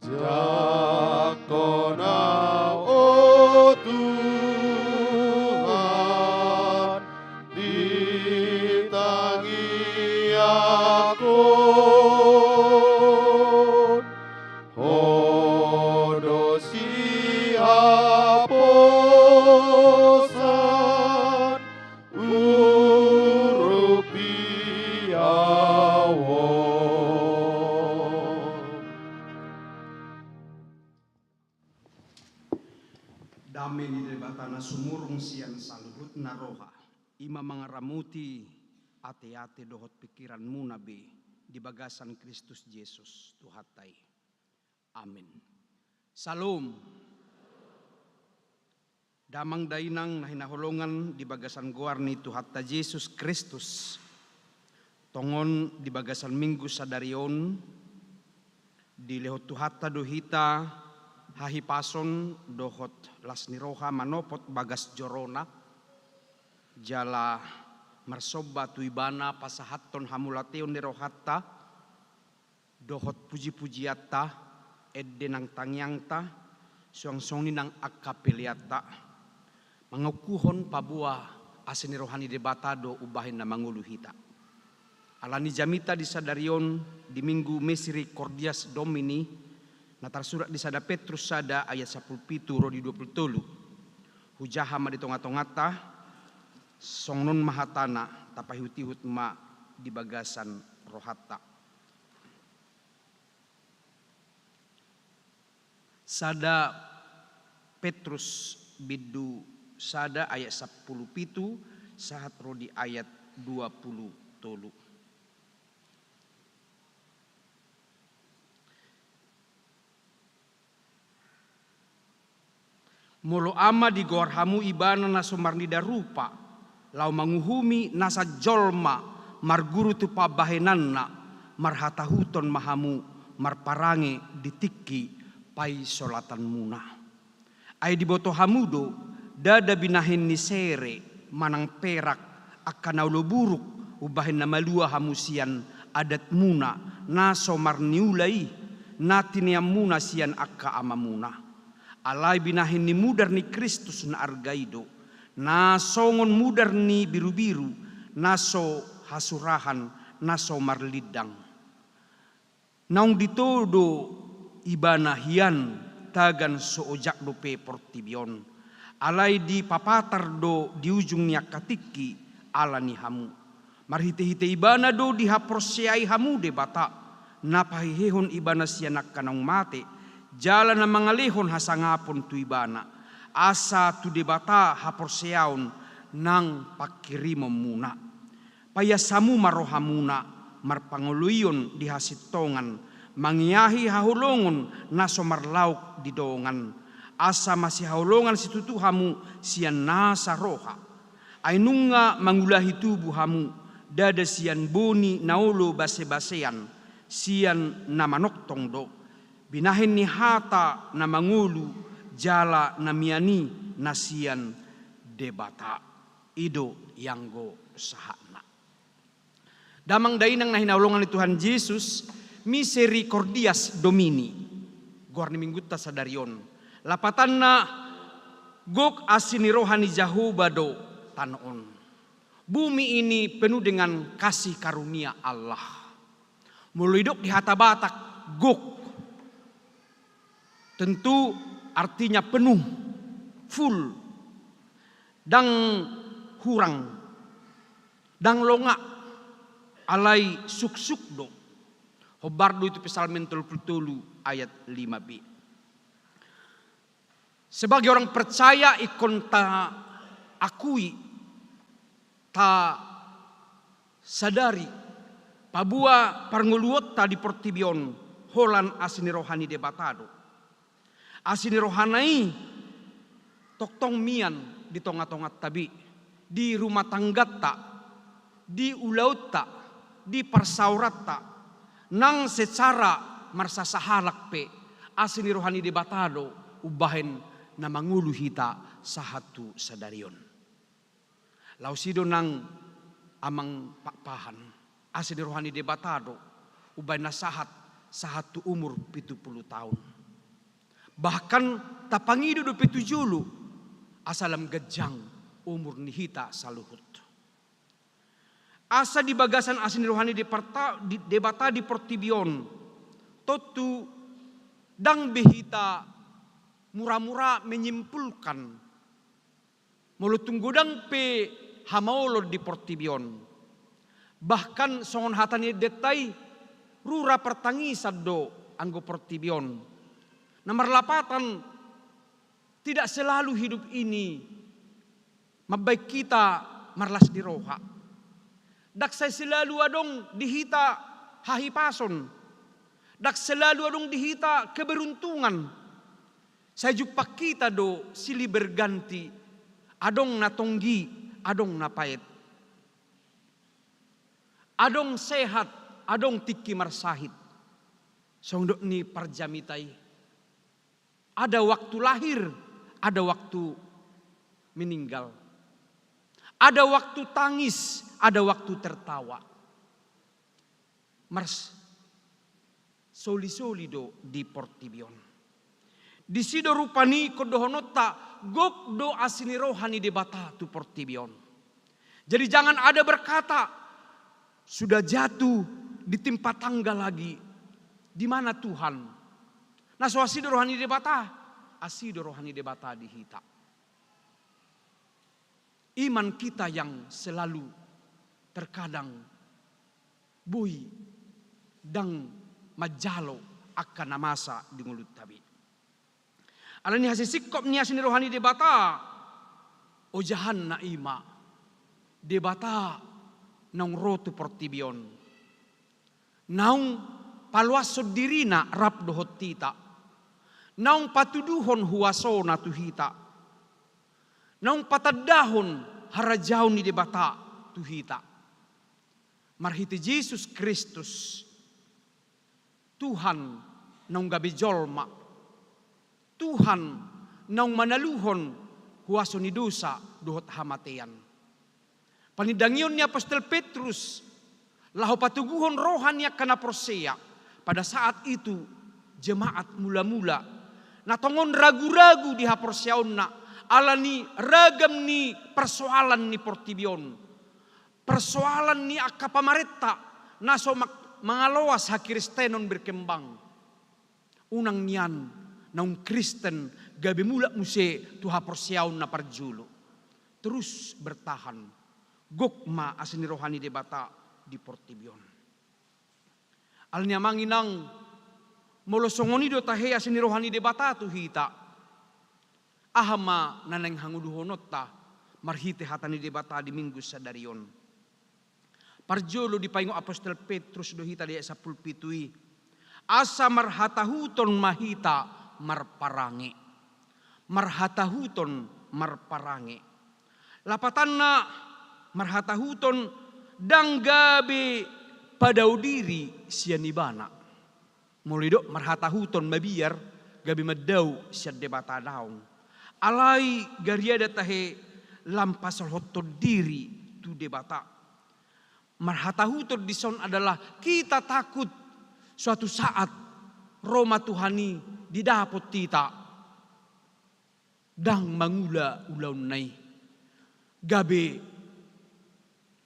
Jangkon au, o Tuhan, di tangiangkon, Ho do sihaposan urupi au on. Dame ni Debata na sumurung sian saluhutna roha, i ma mangaramoti ateate dohot pingkiranmuna be di bagasan Kristus Jesus Tuhanta i. Amen. Syalom. Damang dainang na hinaholongan di bagasan goar ni Tuhanta Jesus Kristus. Tongon di bagasan Minggu sadari on, dilehon Tuhanta do hita hahipason dohot las ni roha manopot bagas joroNa, jala marsomba tu Ibana pasahathon hamauliateon ni rohanta, dohot pujipujianta, ende nang tangiangta, suang songon i nang angka peleanta, mangokuhon paboa asi ni roha ni Debata do umbahen na mangolu hita. Alani jamita di sadari on di Minggu Misericordias Domini, na tarsurat di sada Petrus sada ayat sampulu pitu ro di dua pulu tolu. Hujaha ma di tongatonganta, songon on ma hatana, tapaihutihut ma di bagasan rohanta. Sada Petrus bindu sada ayat sampulu pitu sahat ro di ayat dua pulu tolu. Molo Ama digoar hamu Ibana na so marnida rupa, laho manguhumi nasa jolma marguru tu pambahenanna, marhatahuton ma hamu marparange di tingki paisolatanmuna. Ai diboto hamu do, ndada binahen ni sere manang perak angka na olo buruk umbahen na malua hamu sian adatmuna na so marniula i, na tineanmuna sian angka amamuna. Alai binahen ni mudar ni Kristus na arga i do, na songon mudar ni birubiru, na so hasurahan, na so marlindang. Naung ditodo Ibana hian, tagan so ojak dope portibi on. Alai dipapatar do di ujung ni angka tingki ala ni hamu. Marhitehite Ibana do dihaporseai hamu Debata, na pahehehon Ibana sian angka naung mate, jala na mangalehon hasangapon tu Ibana, asa tu Debata haporseaon nang pangkirimonmuna. Paias hamu ma rohamuna marpangoloion di hasintongan, mangeahi haholongon na so marlaok di dongan, asa masihaholongan situtu hamu sian nasa roha. Ai nunga mangulahi tubu hamu, ndada sian boni na olo basebasean, sian na manongtong do, binahen ni hata na mangolu jala na mian i na sian Debata. I do ianggo sahatna. Damang dainang na hinaholongan ni Tuhan Jesus, Misericordias Domini, goar ni Minggunta sadari on. Lapatanna, gok asi ni roha ni Jahowa do tano on. Bumi ini penuh dengan kasih karunia Allah. Molo didok di hata Batak, gok, tentu artinya penuh, full, ndang hurang, ndang longak, alai suksuk do. Hombar do i tu Psalmen tolu pulu tolu ayat lima b. Sebagai orang percaya, ingkon taakui, tasadari, paboa parngoluonta di portibi on holan asi ni roha ni Debata do. Asi ni rohana i tongtong mian di tongatonganta be, di rumah tangganta, di ulaonta, di parsaoranta, nang secara marsasahalak pe, asi ni roha ni Debata do umbahen na mangolu hita sahat tu sadari on. Laos i do nang amang Pakpahan, asi ni roha ni Debata do umbahen na sahat, sahat tu umur pitu pulu taon. Bahkan tapangido dope tu jolo asa lam ganjang umur ni hita saluhut. Asa di bagasan asi ni roha ni Departa-, di, Debata di portibi on, tontu ndang be hita mura-mura menyimpulkan molo tung godang pe hamaolon di portibi on. Bahkan songon hata ni endenta i, rura partangisan do anggo portibi on. Na marlapatan, tidak selalu hidup ini mambahen hita marlas ni roha. Ndang sai selalu adong di hita hahipason. Ndang selalu adong di hita keberuntungan. Sai jumpang hita do silih berganti, adong na tonggi, adong na paet. Adong sehat, adong tingki marsahit. Songon dok ni parjamita i. Ada waktu lahir, ada waktu meninggal. Ada waktu tangis, ada waktu tertawa. Mars-, soli-soli do di portibi on. Disi do rupani ingkon dohononta, gok do asi ni roha ni Debata tu portibi on. Jadi jangan ada berkata, "Sudah jatuh, ditimpa tangga lagi. Di mana Tuhan?" Na so asi do roha ni Debata, asi do roha ni Debata di hita. Iman kita yang selalu terkadang boi ndang manjalo angka na masa di ngolunta be. Alani hasisingkop ni asi ni roha ni Debata, ojahanna i ma Debata naung ro tu portibi on. Naung paloashon dirina rap dohot hita. Naung patuduhon huasona tu hita. Naung patandahon harajaon ni Debata tu hita. Marhite Jesus Kristus, Tuhan naung gabe jolma, Tuhan naung manaluhon huaso ni dosa dohot hamatean. Panindangion ni apostel Petrus, laho patoguhon roha ni angka na porsea, pada saat itu jemaat mula-mula, na tongon ragu-ragu di haporseaonna, alani ragam ni persoalan ni portibi on. Persoalan ni angka pamarenta na so mak-, mangaloas hakristenon berkembang. Unang nian naung Kristen gabe mulak muse tu haporseaon na parjolo. Terus bertahan. Gok ma asi ni roha ni Debata di portibi on. Alani amang inang, molo songon i do tahe asi ni roha ni Debata tu hita, aha ma na naeng hangoluhononta marhite hata ni Debata di Minggu sadari on? Parjolo dipaingot apostel Petrus do hita di ayat sampulu pitu i, asa marhatahuton ma hita marparange. Marhatahuton marparange. Lapatanna marhatahuton ndang gabe padao diri sian ibana. Molo didok marhatahuton mabiar, gabe mandao sian Debata daong. Alai gariada tahe lam pasolhothon diri tu Debata. Marhatahuton dison adalah kita takut suatu saat ro ma Tuhan i didapot hita ndang mangula ulaonna i, gabe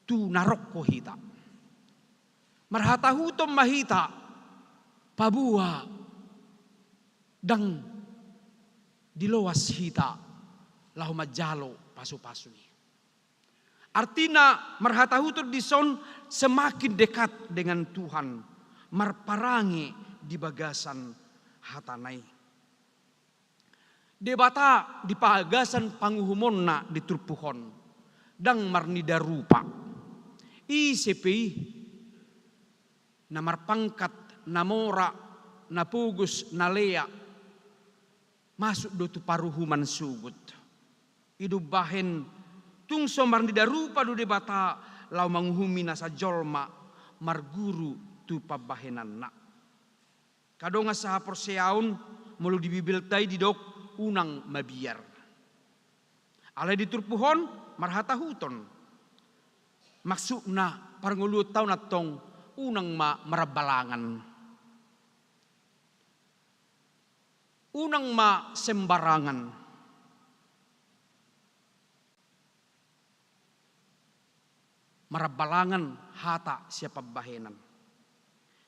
tu narokko hita. Marhatahuton ma hita paboa ndang diloas hita laho manjalo pasu-pasu i. Artina marhatahuton dison semakin dekat dengan Tuhan, marparange di bagasan hatana i. Debata di bagasan panguhumonna di turpuk on ndang marnida rupa. Ise pe i, na marpangkat, na mora, na pogos, na lea, masuk do tu paruhuman sogot. I do umbahen tung so marnida rupa do Debata laho manguhumi nasa jolma marguru tu pambahenanna. Kadongan sahaporseaon, molo di Bibelta i didok unang mabiar. Alai di turpuk on marhatahuton. Maksudna parngoluonta on antong unang ma marambalangan. Unang ma sembarangan marambalangan hata sian pambahenan,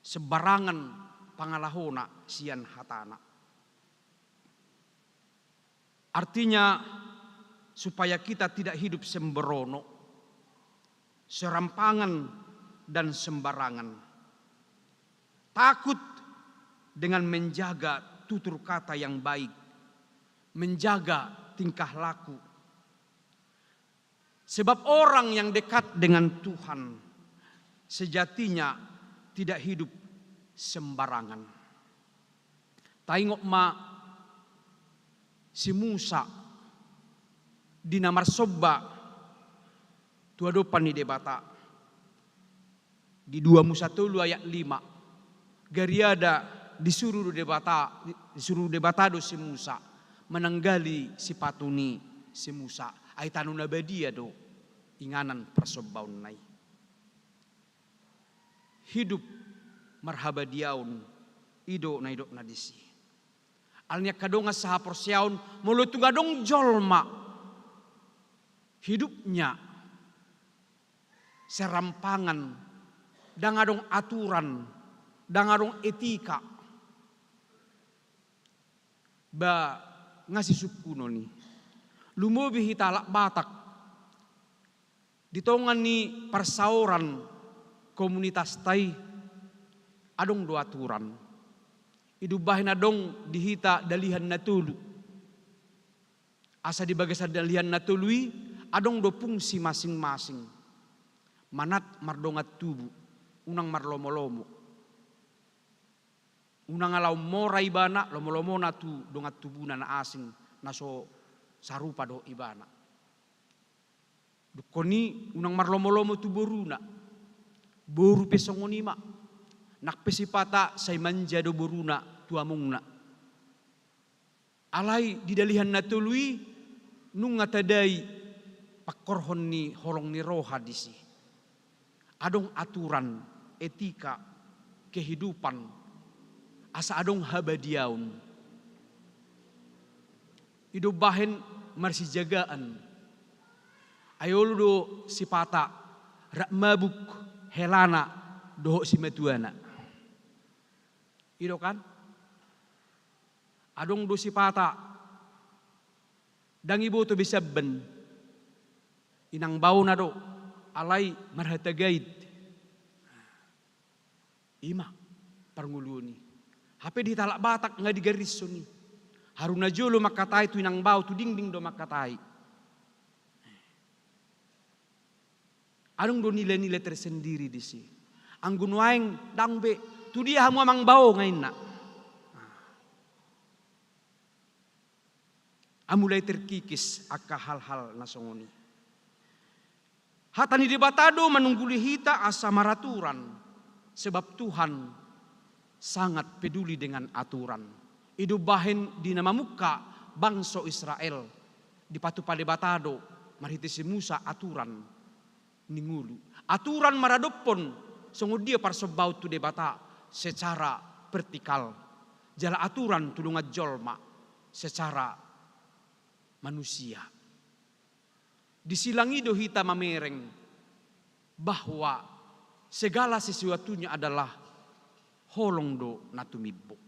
sembarangan pangalahona sian hatana. Artinya, supaya kita tidak hidup sembrono, serampangan, dan sembarangan. Takut dengan menjaga tutur kata yang baik, menjaga tingkah laku. Sebab orang yang dekat dengan Tuhan sejatinya tidak hidup sembarangan. Taingot ma si Musa di na marsomba tu adopan ni Debata. Di dua Musa tolu ayat lima. Gariada disuru do Debata, disuru Debata do si Musa mananggali sipatu ni si Musa. Ai tano na badia do inganan parsombaonna i. Hidup marhabadiaon, i do na nidokna disi. Alani angka dongan sahaporseaon, molo tung adong jolma hidupnya serampangan, ndang adong aturan, ndang adong etika, ba nga sisungkunon i. Lumobi hita halak Batak, di tonga ni parsaoran komunitasta i, adong do aturan. I do umbahen adong di hita dalihan na tolu. Asa di bagasan dalihan na tolu i, adong do fungsi masing-masing. Manat mardongan tubu, unang marlomo-lomo. Unang ala ummora ibana, lomo-lomona tu dongan tubuna na asing, na so sarupa dohot ibana. Dungkon i unang marlomo-lomo tu boruna. Boru pe songon i ma. Nang pe sipata sai manja do boruna tu amongna. Alai di dalihan na tolu i nunga tadai pangkorhon ni holong ni roha disi. Adong aturan, etika, kehidupan, asa adong habadiaon. I do umbahen marsijagaan. Ai olo do sipata rap mabuk helana dohot simatuana. I do kan? Adong do sipata ndang iboto be siamban. Inang baona do, alai marhata gait. I ma parngoluon i. Hape di hita halak Batak nga digarishon i. Haru na jolo mangkatai tu inang bao, tu dingding do mangkatai. Adong do nilai-nilai tersendiri disi. Anggo nuaeng ndang be, tu dia hamu amang bao nga inna. Amu mulai terkikis angka hal-hal na songon i. Hata ni Debata do manungguli hita asa maraturan, sebab Tuhan sangat peduli dengan aturan. I do umbahen di na mamungka bangso Israel, dipatupa Debata do marhite si Musa aturan ni ngolu. Aturan maradophon songon dia parsombaon tu Debata secara vertikal, jala aturan tu dongan jolma secara manusia. Di silang i do hita mamereng bahwa segala sesuatunya adalah holong do na tumimbo.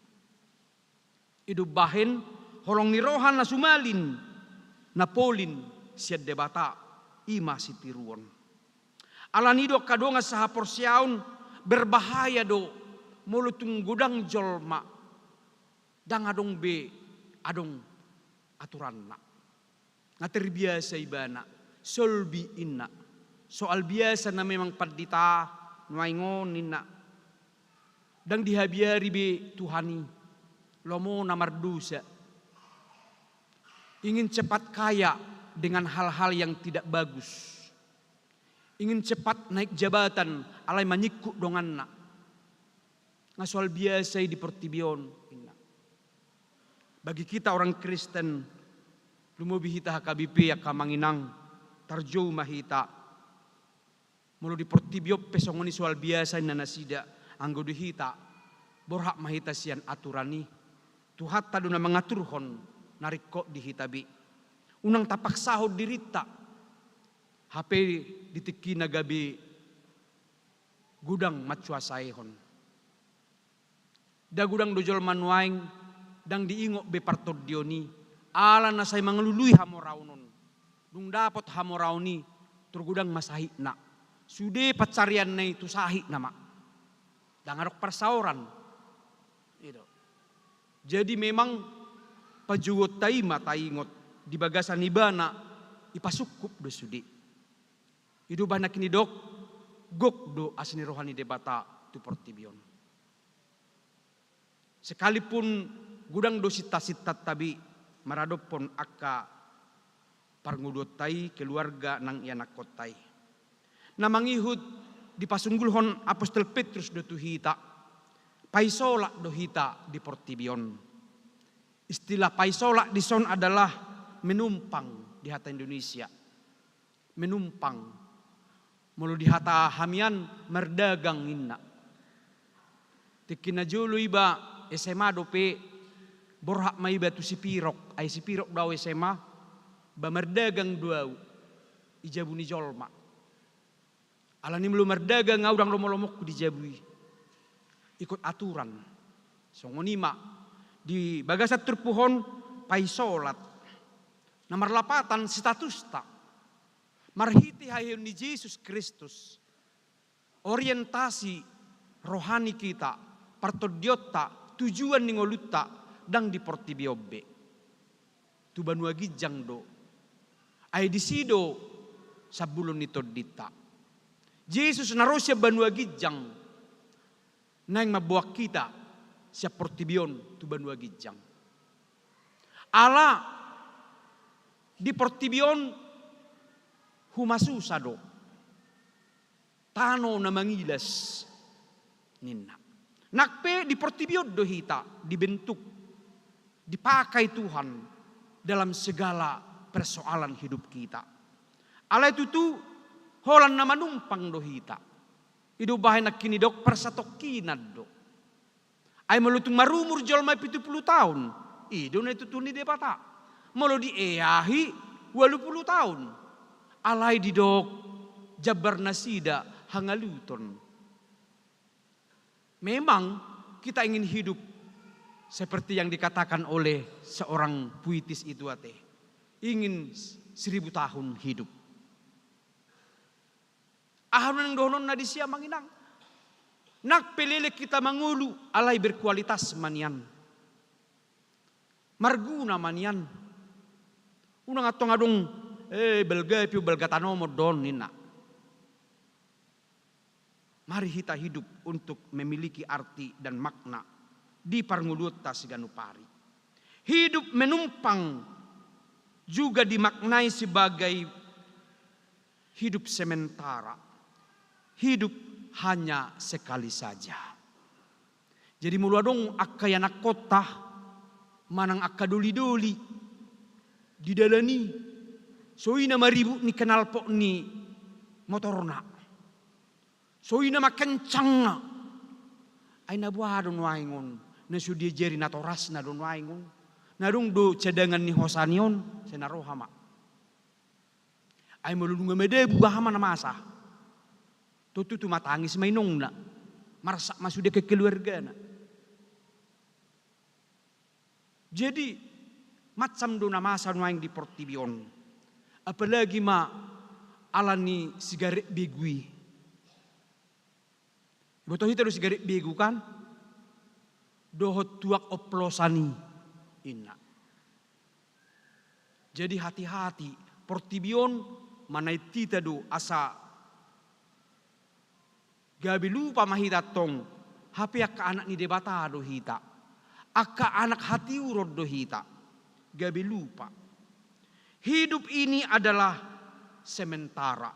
I do umbahen holong ni roha na sumalin, na polin sian Debata, i ma sitiruon. Alani i do angka dongan sahaporseaon, berbahaya do molo tung godang jolma ndang adong be adong aturanna. Nga terbiasa ibana, solbi inna. Soal biasa na memang pandita nuaeng on inna. Ndang dihabiari be Tuhan i, lomona mardosa. Ingin cepat kaya dengan hal-hal yang tidak bagus. Ingin cepat naik jabatan alai manyingkut donganna. Nga soal biasa i di portibi on inna. Bagi kita orang Kristen, lumobi hita H K B P angka amang inang, tarjou ma hita. Molo di portibi on pe songon i soal biasa inna nasida, anggo di hita, borhat ma hita sian aturan i. Tuhanta do na mangaturhon na ringkot di hita be. Unang tapaksahon dirinta, hape di tingkina gabe godang mancuasaihon. Nda godang do jolma nuaeng ndang diingot be partondion i, ala na sai mangalului hamoraon on. Dung dapot hamoraon i, tor godang ma sahitna. Sude pansarianna i tu sahitna ma. Ndang adong parsaoran. I do. Jadi memang pajouonta i ma taingot, di bagasan ibana ipasungkup do sude. I do umbahen nangkin didok, gok do asi ni roha ni Debata tu portibi on. Sekalipun godang do sinta-sintanta be maradophon angka parngoluonta i, keluarga nang ianakkonta i. Na mangihut dipasunggulhon apostel Petrus do tu hita, paisolat do hita di portibi on. Istilah paisolat dison adalah menumpang di hata Indonesia. Menumpang. Molo di hata hamian, mardagang ninna. Tingki na jolo iba S M A dope, borhat ma iba tu Sipirok, ai Sipirok do au S M A, ba mardagang do au i jabu ni jolma. Alani molo mardagang au, ndang lomo-lomongku di jabu i. Ikut aturan. Songon i ma di bagasan turpuk on, paisolat. Na marlapatan statusta. Marhite haheheon ni Jesus Kristus, orientasi rohani kita, partondionta, tujuan ni ngolunta, ndang di portibi on be. Tu banua ginjang do. Ai disi do sambulon ni tondinta. Jesus na ro sian banua ginjang, naeng mamboan hita sian portibi on tu banua ginjang. Ala di portibi on humasusa do, tano na mangilas ninna. Nang pe di portibi on do hita dibentuk, dipakai Tuhan dalam segala persoalan hidup kita. Alai tutu holan na manumpang do hita. I do umbahen nangkin didok parsatongkinan do. Ai molo tung marumur jolma i pitu pulu taon, i do na itutur ni Debata. Molo dieahi ualu pulu taon, alai didok jambar nasida hangaluton. Memang kita ingin hidup seperti yang dikatakan oleh seorang puitis itu, ate. Ingin seribu tahun hidup. Aha do naeng dohononna disi, amang inang? Nang pe leleng hita mangolu, alai berkualitas ma nian. Marguna ma nian. Unang antong adong, eh, balga pe, balga tano ma on do ninna. Mari hita hidup untuk memiliki arti dan makna di parngoluonta siganup ari. Hidup menumpang juga dimaknai sebagai hidup sementara, hidup hanya sekali saja. Jadi molo adong angka ianakkonta manang angka doli-doli di dalan i, so i na maribut ni knalpot ni motorna, so i na mangkencang, ai na boha do nuaeng on? Na so diajari natorasna do nuaeng on? Na adong do cadangan ni hosa ni on? Sai na roha ma. Ai molo nunga madabu, aha ma na masa? Tontu tumatangis ma inongna, marsak ma sude kekeluargana. Jadi, macam do na masa nuaeng di portibi on. Apalagi ma ala ni sigaret begu i. Iboto hita do sigaret begu, kan? Dohot tuak oplosan i, inna. Jadi hati-hati, portibi on manaiti hita do asa gabe lupa ma hita antong, hape angka anak ni Debata do hita. Angka anak hatiuron do hita. Gabe lupa. Hidup ini adalah sementara.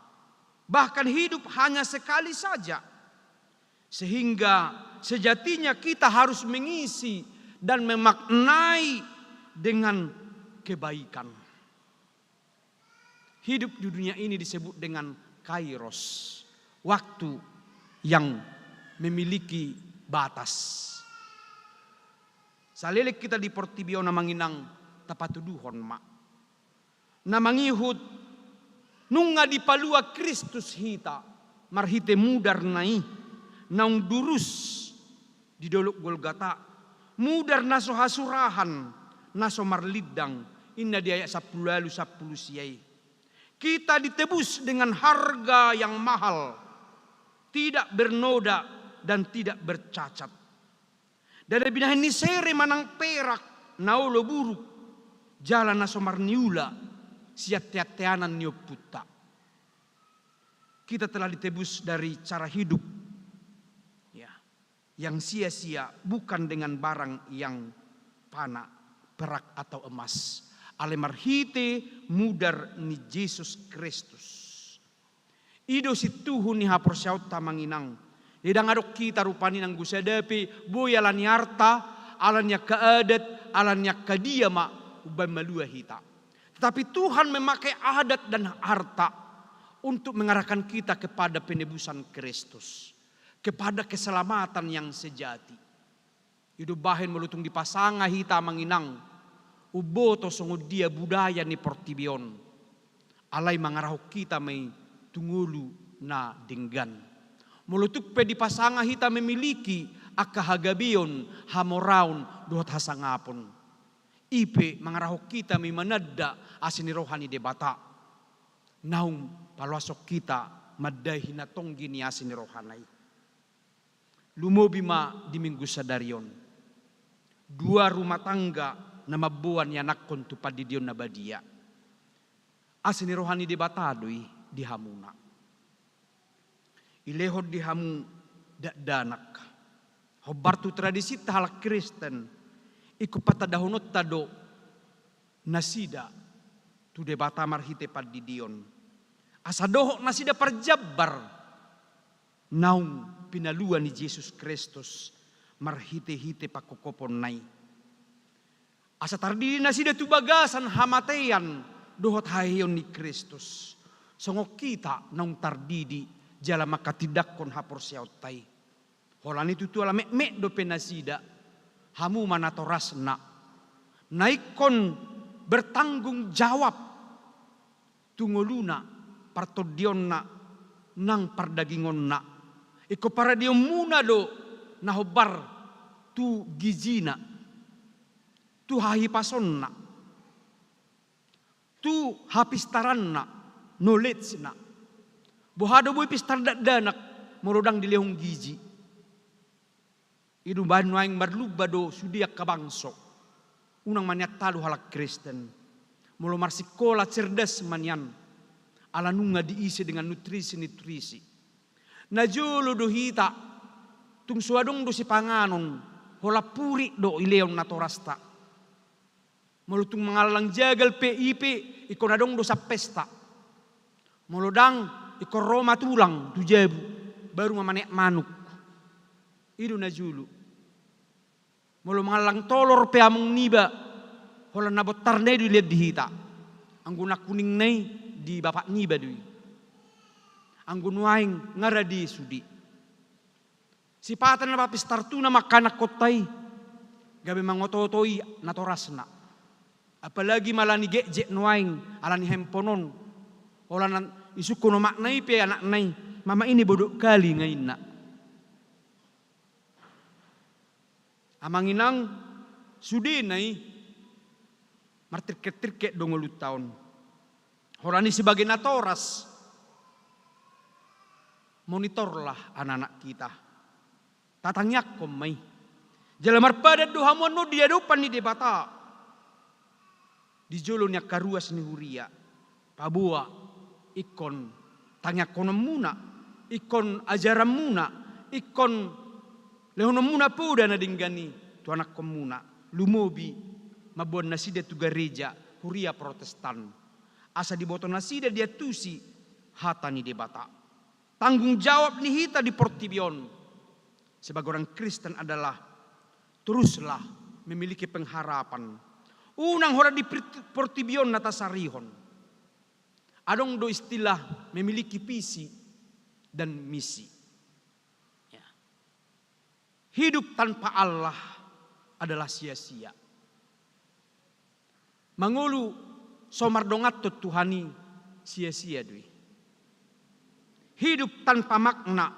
Bahkan hidup hanya sekali saja. Sehingga sejatinya kita harus mengisi dan memaknai dengan kebaikan. Hidup di dunia ini disebut dengan kairos, waktu yang memiliki batas. Saleleng hita di portibi on, Amang Inang, tapatuduhon ma na mangihut nunga dipalua Kristus hita marhite mudarna i naung durus di dolok Golgata, mudar na so hasurahan, na so marlindang, ninna di ayat sampulu ualu sampulu sia i. Kita ditebus dengan harga yang mahal, tidak bernoda dan tidak bercacat. Ndada binahen ni sere manang perak, na olo buruk, jala na so marniula sian teanteanan ni ompunta. Kita telah ditebus dari cara hidup, ya, yang sia-sia, bukan dengan barang yang fana, perak atau emas, alai marhite mudar ni Jesus Kristus. I do sintuhu ni haporseaonta, Amang Inang. Jadi ndang adong hita rupani nanggo sada pe boi ala ni arta, ala ni angka adat, ala ni angka dia ma umbahen malua hita. Tetapi Tuhan memakai adat dan harta untuk mengarahkan kita kepada penebusan Kristus, kepada keselamatan yang sejati. I do umbahen molo tung dipasanga hita, Amang Inang, umboto songon dia budaya ni portibi on, alai mangarahon hita ma i tu ngolu na denggan. Molo tung pe dipasanga hita memiliki angka hagabeon, hamoraon dohot hasangapon, i pe mangarahon hita ma i mananda asi ni roha ni Debata, naung paloashon hita mandai hinatonggi ni asi ni rohana i. Lumobi ma di Minggu sadari on, dua rumah tangga na mamboan ianakhon tu pandidion na badia. Asi ni roha ni Debata do i di hamuna. Ilehon di hamu dakdanak. Hombar tu tradisinta halak Kristen, ingkon patandahononta do nasida tu Debata marhite pandidion, asa dohot nasida parjambar naung pinalua ni Jesus Kristus marhite-hite pangkophoponna i. Asa tardidi nasida tu bagasan hamatean dohot haheheon ni Kristus, songon hita naung tardidi jala manghatindanghon haporseaonta i. Holan i tutu ala metmet dope nasida, hamu ma natorasna, na ingkon bertanggung jawab tu ngoluna, partondionna nang pardagingonna. Ingkon paradeonmuna do na hombar tu gizina, tu hahipasonna, tu hapistaranna, knowledge-na. Boha do boi pistar dakdanak molo ndang dilehon gizi? I do umbahen nuaeng marlumba do sude angka bangso. Unang ma nian talu halak Kristen. Molo marsikola cerdas ma nian, ala nunga diisi dengan nutrisi-nutrisi. Najolo do hita, tung so adong do sipanganon, holan purik do ilehon natorasta. Molo tung mangallang jagal pe, i pe ingkon adong do sampesta. Molo ndang, ingkon ro ma tulang tu jabu, baru ma maneak manuk. I do najolo. Molo mangallang tolor pe among niba, holan na bontarna i do dilean di hita. Anggo na kuningna i di bapak niba do i. Anggo nuaeng nga rade sude. Sipata na papistar tu na mangkanakhonta i, gabe mangoto-oto i natorasna. Apalagi ma ala ni gekjek nuaeng, ala ni handphone on. Holan isungkun omakna i pe anakna i, "Mama, ini bodoh kali," nga inna. Amang inang, sudena i martirket-tirket do ngolunta on. Holan i sebagai natoras, monitorlah anak-anak kita. Tatangiangkon ma i. Jala marpadan do hamu annon di adopan ni Debata. Di jolo ni angka ruas ni huria, paboa ingkon tangiangkononmuna, ingkon ajaranmuna, ingkon lehononmuna poda na denggan i tu anakhonmuna, lumobi mamboan nasida tu gareja huria Protestan, asa diboto nasida diantusi hata ni Debata. Tanggung jawab ni hita di portibi on sebagai orang Kristen adalah teruslah memiliki pengharapan. Unang holan di pir-, portibi on na tasarihon. Adong do istilah memiliki visi dan misi. Ya. Hidup tanpa Allah adalah sia-sia. Mangolu so mardonganhon Tuhan i sia-sia do i. Hidup tanpa makna,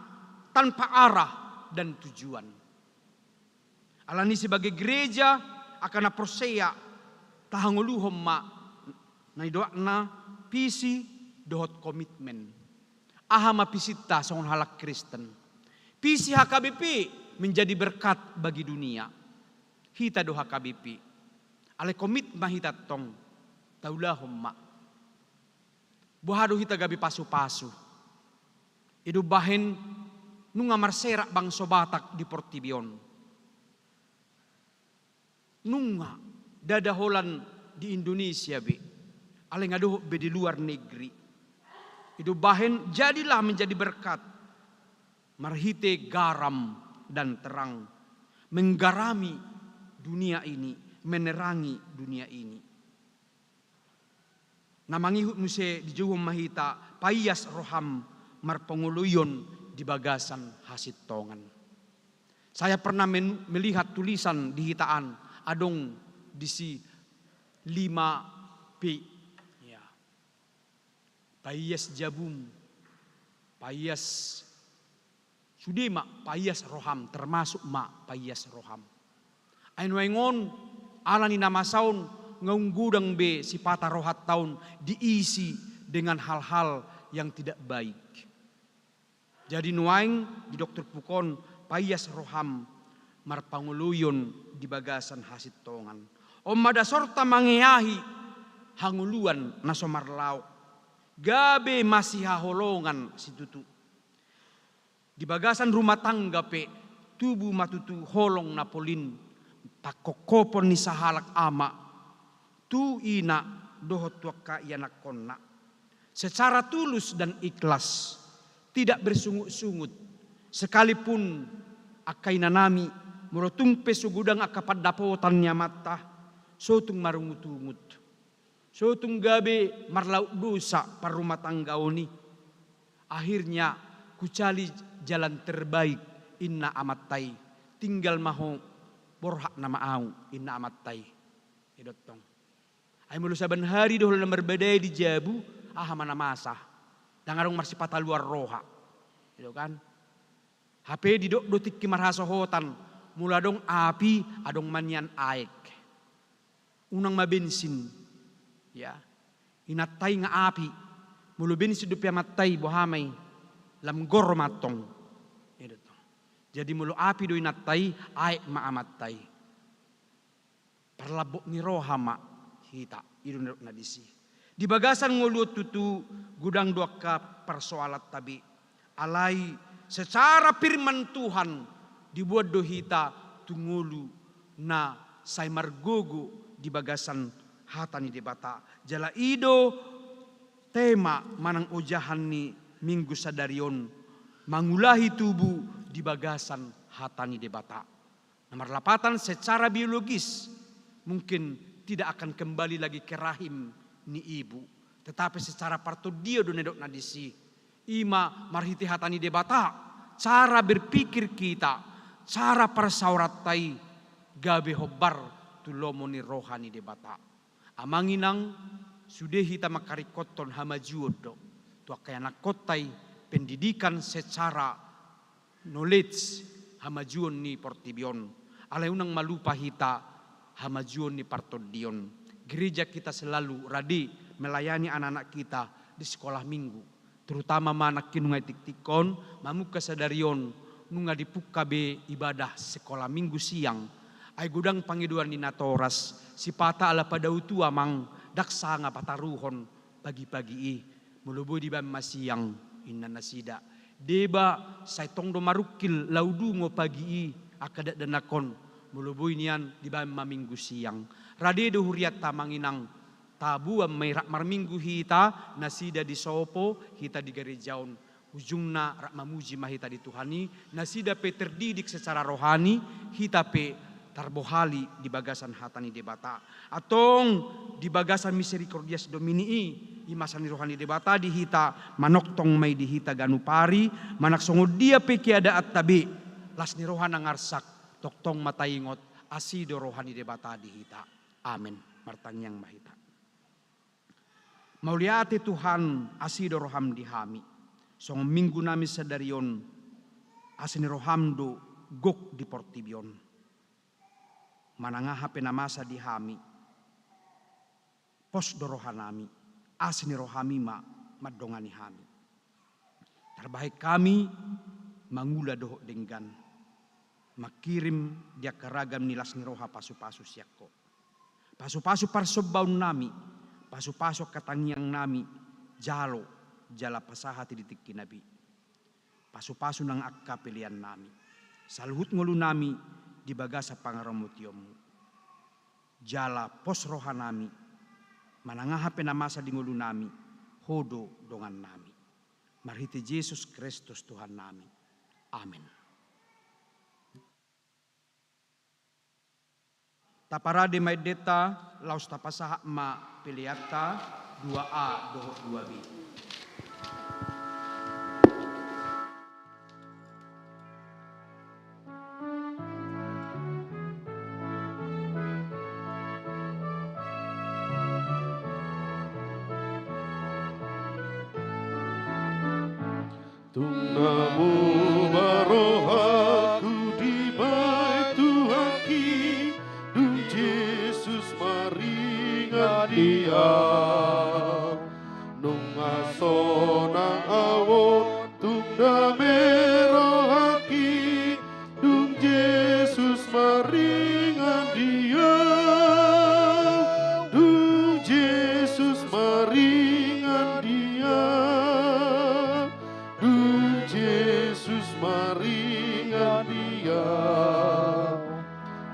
tanpa arah dan tujuan. Alani sebagai gereja, angka na porsea, tahangoluhon ma na nidokna visi dohot komitmen. Aha ma visinta songon halak Kristen? Visi H K B P menjadi berkat bagi dunia. Hita do H K B P. Alai komit ma hita tong, taulahon ma. Boha do hita gabe pasu-pasu? I do umbahen nunga marserak bangso Batak di portibi on. Nunga, ndada holan di Indonesia be, alai nga dohot be di luar negeri. I do umbahen jadilah menjadi berkat marhite garam dan terang, menggarami dunia ini, menerangi dunia ini. Na mangihut muse dijouhon ma hita, paias roham marpangoloion di bagasan hasintongan. Saya pernah men-, melihat tulisan di hita an, adong disi lima P. Ya. Paias jabum, paias sude ma, paias roham, termasuk ma paias roham. Ai nuaeng on, alani na masa on, nga tung godang be sipata rohanta on diisi dengan hal-hal yang tidak baik. Jadi nuaeng didok turpuk on, paias roham marpangoloion di bagasan hasintongan. On ma dasorta mangeahi hangoluan na so marlaok. Gabe masihaholongan situtu. Di bagasan rumah tangga pe, tubu ma tutu holong na polin, pangkophopon ni sahalak ama tu ina dohot tu angka ianakhonna. Secara tulus dan ikhlas, tidak bersungut-sungut, sekalipun angka inanami, molo tung pe so godang angka pandapotan ni amanta, so tung marungut-ungut. So tung gabe marlaok dosa parrumahtanggaon i. Akhirnya kucari jalan terbaik, inna amanta i. Tinggal ma ho borhat nama au, inna amanta i. I do tong. Ai molo saban hari do holan na marbadai di jabu, aha ma na masa? Ndang adong marsipata luar roha. I do kan? Hape didok do tingki marhasohotan, molo adong api, adong ma nian aek. Unang ma bensin. Ya. Inanta i nga api. Molo bensin dope amanta i, boha ma i? Lam gor ma tong. I do tong. Jadi molo api do inanta i, aek ma amanta i. Parlambok ni roha ma hita, i do na disi. Di bagasan ngolu on tutu godang do angka parsoalanta be. Alai secara firman Tuhan diboan do hita tu ngolu na sai margogo di bagasan hata ni Debata. Jala i do tema manang ojahan ni Minggu sadari on, mangulahi tubu di bagasan hata ni Debata. Na marlapatan, secara biologis mungkin tidak akan kembali lagi ke rahim ni ibu, tetapi secara partondion do na didok na disi. I ma marhite hata ni Debata, cara berpikir kita, cara parsaoranta i gabe hombar tu lomo ni roha ni Debata. Amang inang, sude hita mangkaringkothon hamajuon do tu angka ianakhonta i, pendidikan secara knowledge, hamajuon ni portibi on. Alai unang ma lupa hita hamajuon ni partondion. Gereja kita selalu rade melayani anak-anak kita di sekolah minggu. Terutama ma nangkin nunga i tiktikkon, mamungka sadari on, nunga dipungka be ibadah sekolah minggu siang. Ai godang pangidoan ni natoras, sipata ala pada utu amang, ndang sanga pataruhon pagi-pagi i, molo boi dibaen ma siang, inna nasida. Deba, sai tong do marungkil laho dungo pagi i, angka dakdanak on, molo boi nian dibaen ma minggu siang. Rade do hurianta amang inang, taboan ma i rap marminggu hita, nasida disopo, hita di gareja on. Ujungna rap mamuji ma hita di Tuhan i, nasida pe terdidik secara rohani, hita pe tarbohali di bagasan hata ni Debata. Antong di bagasan Misericordias Domini i, i ma hasea ni roha ni Debata di hita, manongtong ma i di hita ganup ari, manang songon dia pe keadaanta be, las ni roha nang arsak, tongtong ma taingot, Asi do roha ni Debata di hita. Amen. Martangiang ma hita. Mauliate Tuhan, asi do roham di hami. Songon minggu nami sadari on, asi ni roham do gok di portibi on. Manang aha pe na masa di hami, pos do roha nami, asi ni roham i ma mandongani hami. Tarbahen hami mangula dohot denggan, mangkirim di angka ragam ni las ni roha pasu-pasu sian Ho. Pasu-pasu parsombaon nami, pasu-pasu angka tangiang nami, jalo jala pasahat i di tingki na be. Pasu-pasu nang angka pelean nami, saluhut ngolu nami di bagasan pangaramotionmu. Jala pos roha nami, manang aha pe na masa di ngolu nami, Ho do dongan nami. Marhite Jesus Kristus Tuhan nami. Amen. Taparade ma endenta, laos tapasahat ma peleanta dua A dohot dua B. Tung na muba rohangku dibahen Tuhanki, dung Jesus maringan di ahu. Nunga sonang ahu on, tung dame rohangki, dung Jesus maringan di ahu. Dung Jesus maringan di ahu. Dung Jesus maringan di ahu.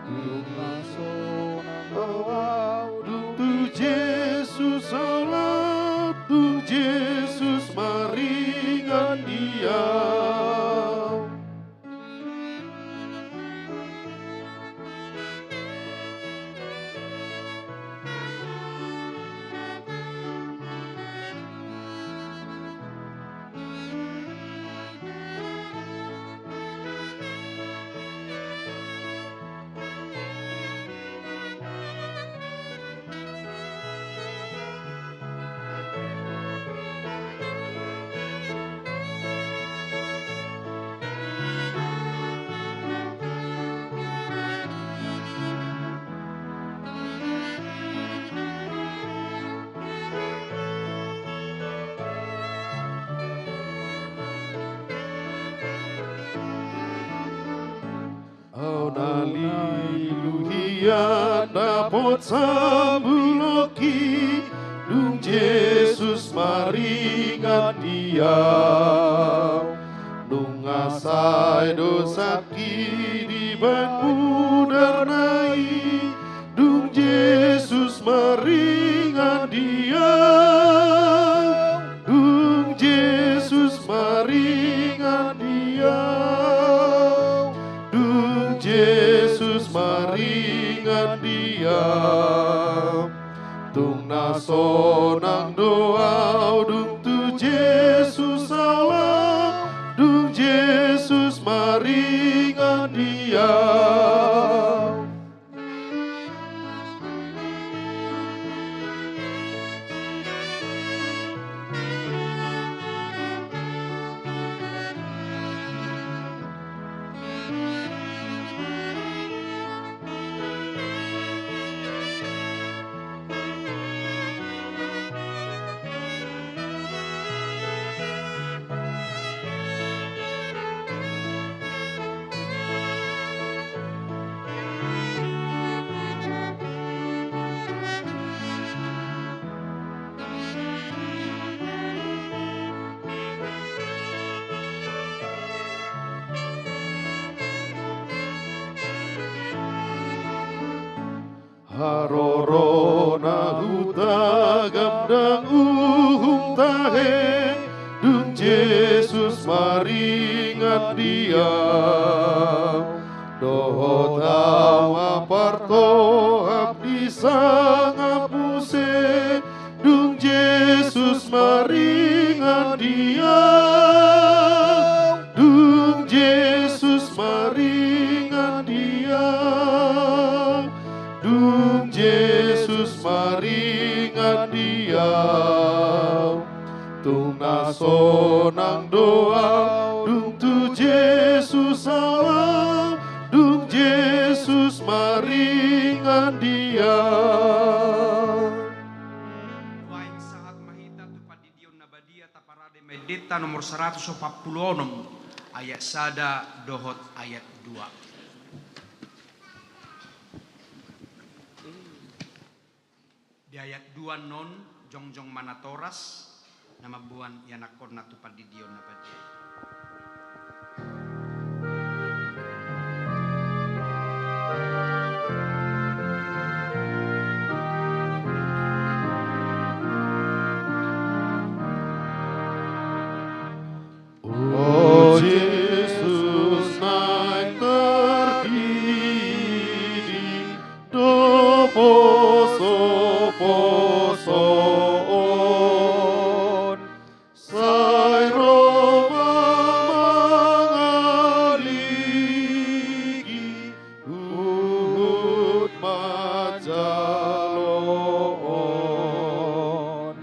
Dung na sonang ahu, dung tu Jesus ahu laho, dung Jesus maringan di ahu. Ahu na lilu hian dapot sambulonki, dung Jesus maringan di ahu. Nunga sai dosangki dibahen mudarna i, dung Jesus maringan di ahu. Dung Jesus maringan di ahu. Dung Jesus maringan di ahu. Tung na sonang do ahu dung tu Jesus ahu laho, dung Jesus maringan di ahu. Haroro na hutagam ndang uhum tahe, dung Jesus maringan di ahu. Dohot ahu ma partohap di sangap muse, dung Jesus maringan di ahu. Dung Jesus maringan di ahu. Sonang do ahu dung tu Jesus ahu, dung Jesus maringan di ahu. Nuaeng sahat ma hita tu pandidion na badia, taparade ma endenta nomor saratus opat pulu onom, ayat sada dohot ayat dua. Di ayat dua annon, jongjong ma natoras, na mamboan ianakhonna tu pandidion na badia i. O Jesus, naeng tardidi do posoposo on, sai ro ma mangaligi huhut manjalo on.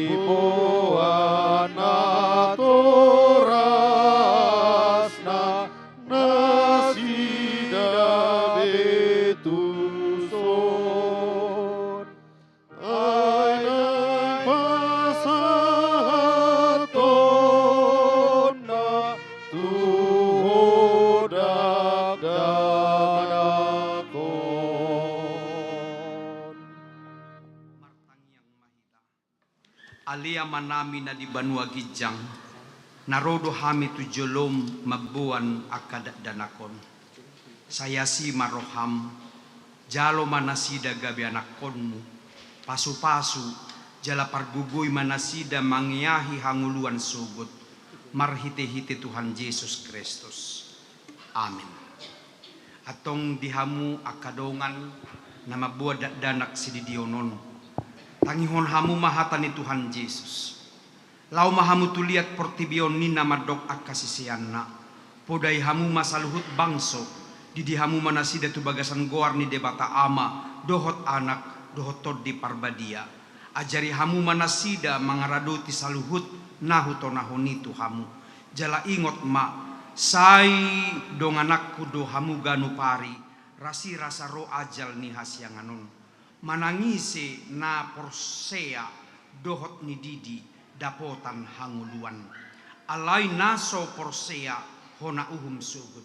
Diboan natorasna nasida be tuson, ai naeng pasahatonna tu ho dakdanak on. Ale Amanami na di banua ginjang, na ro do hami tu jolom mamboan angka dakdanak on. Sai asi ma roham, jalo ma nasida gabe anakkonmu, pasupasu jala pargogoi ma nasida mangeahi hangoluan sogot, marhitehite Tuhan Jesus Kristus. Amin. Antong di hamu angka dongan na mamboan dakdanak sididion on, tangihon hamu ma hata ni Tuhan Jesus. Laho ma hamu tu liat portibi on ninna mandok angka siseanna. Podai hamu ma saluhut bangso, didi hamu ma nasida tu bagasan goar ni Debata Ama, dohot Anak, dohot Tondi Parbadia. Ajari hamu ma nasida mangaradoti saluhut na hutonahon i tu hamu. Jala ingot ma, sai dongananku do hamu ganup ari, rasirasa ro ajal ni hasiangan on. Manang ise na porsea dohot nididi dapotan hangoluan. Alai na so porsea hona uhum sogot.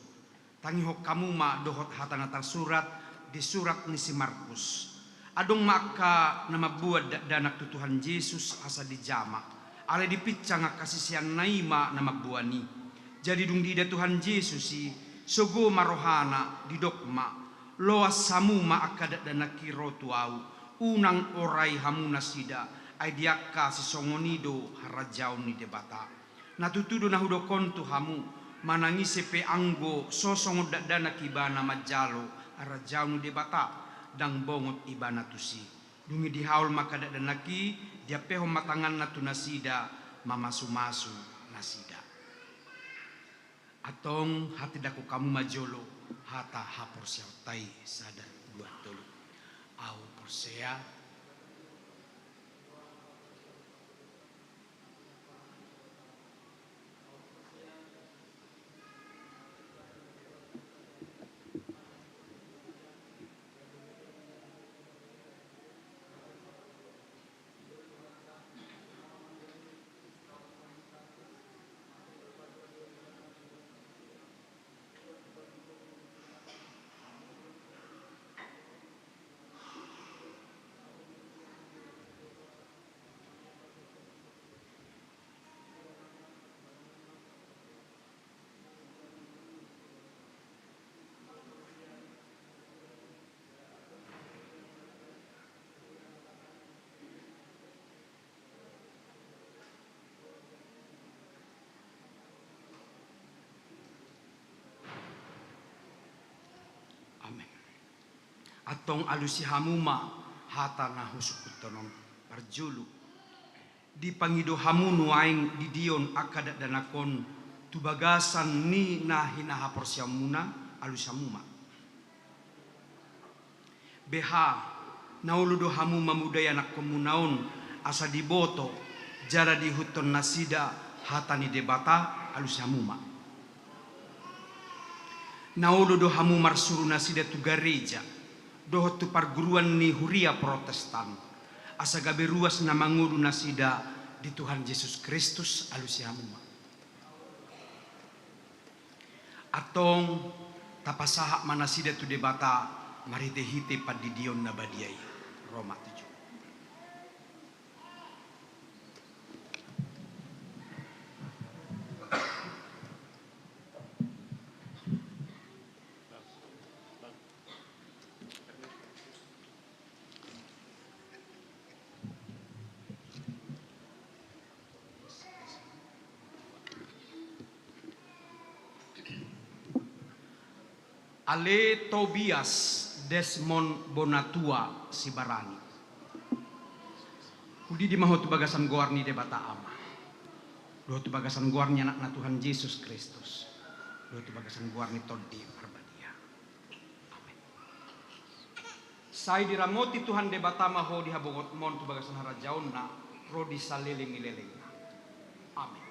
Tangihon hamu ma dohot hata na tarsurat di surat ni si Markus. Adong ma angka na mamboan dakdanak tu Tuhan Jesus asa dijama. Alai dipinsang angka siseanna i ma na mamboan i. Jadi dung diida Tuhan Jesus i, sogo ma rohana, didok ma, loas hamu ma angka dakdanak i ro tu ahu, unang orai hamu nasida, ai di angka sisongon i do harajaon ni Debata. Na tutu do na hudok on tu hamu, manang ise pe anggo so songon dakdanak ibana manjalo harajaon ni Debata, ndang bongot ibana tusi. Dung i dihaol ma angka dakdanak i, diampehon ma tanganna tu nasida, mamasumasu nasida. Antong hatindangkon hamu ma jolo hata haporseaonta i, sada, dua, tolu. Ahu porsea. Amen. Antong alusi hamu ma hata na husungkunhon on. Parjolo, dipangido hamu nuaeng didion angka dakdanak on tu bagasan ni na hinahaporseaonmuna, alusi hamu ma. Beha, na olo do hamu mamudai anakkonmuna on, asa diboto jala diihuthon nasida hata ni Debata? Alusi hamu ma. Na olo do hamu marsuru nasida tu gareja dohot tu parguruan ni huria Protestan, asa gabe ruas na mangolu nasida di Tuhan Jesus Kristus? Alusi hamu ma. Antong, tapasahat ma nasida tu Debata marhitehite pandidion na badia i. Roma tujuh. Ale Tobias Desmond Bonatua Sibarani. Hudidi ma ho tu bagasan goar ni Debata Ama, dohot tu bagasan goar ni Anakna Tuhan Jesus Kristus, dohot tu bagasan goar ni Tondi Parbadia. Amen. Sai diramoti Tuhan Debata ma ho di habongotmon tu bagasan harajaonna, ro di saleleng ni lelengna. Amen.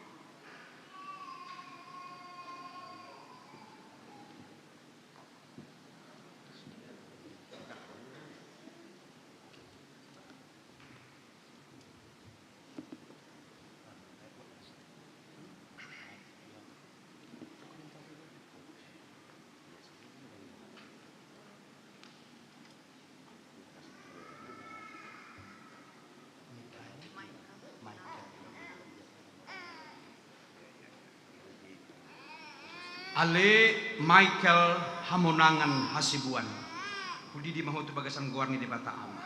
Ale Michael Hamonangan Hasibuan. Hudidi ma ho tu bagasan goar ni Debata Ama,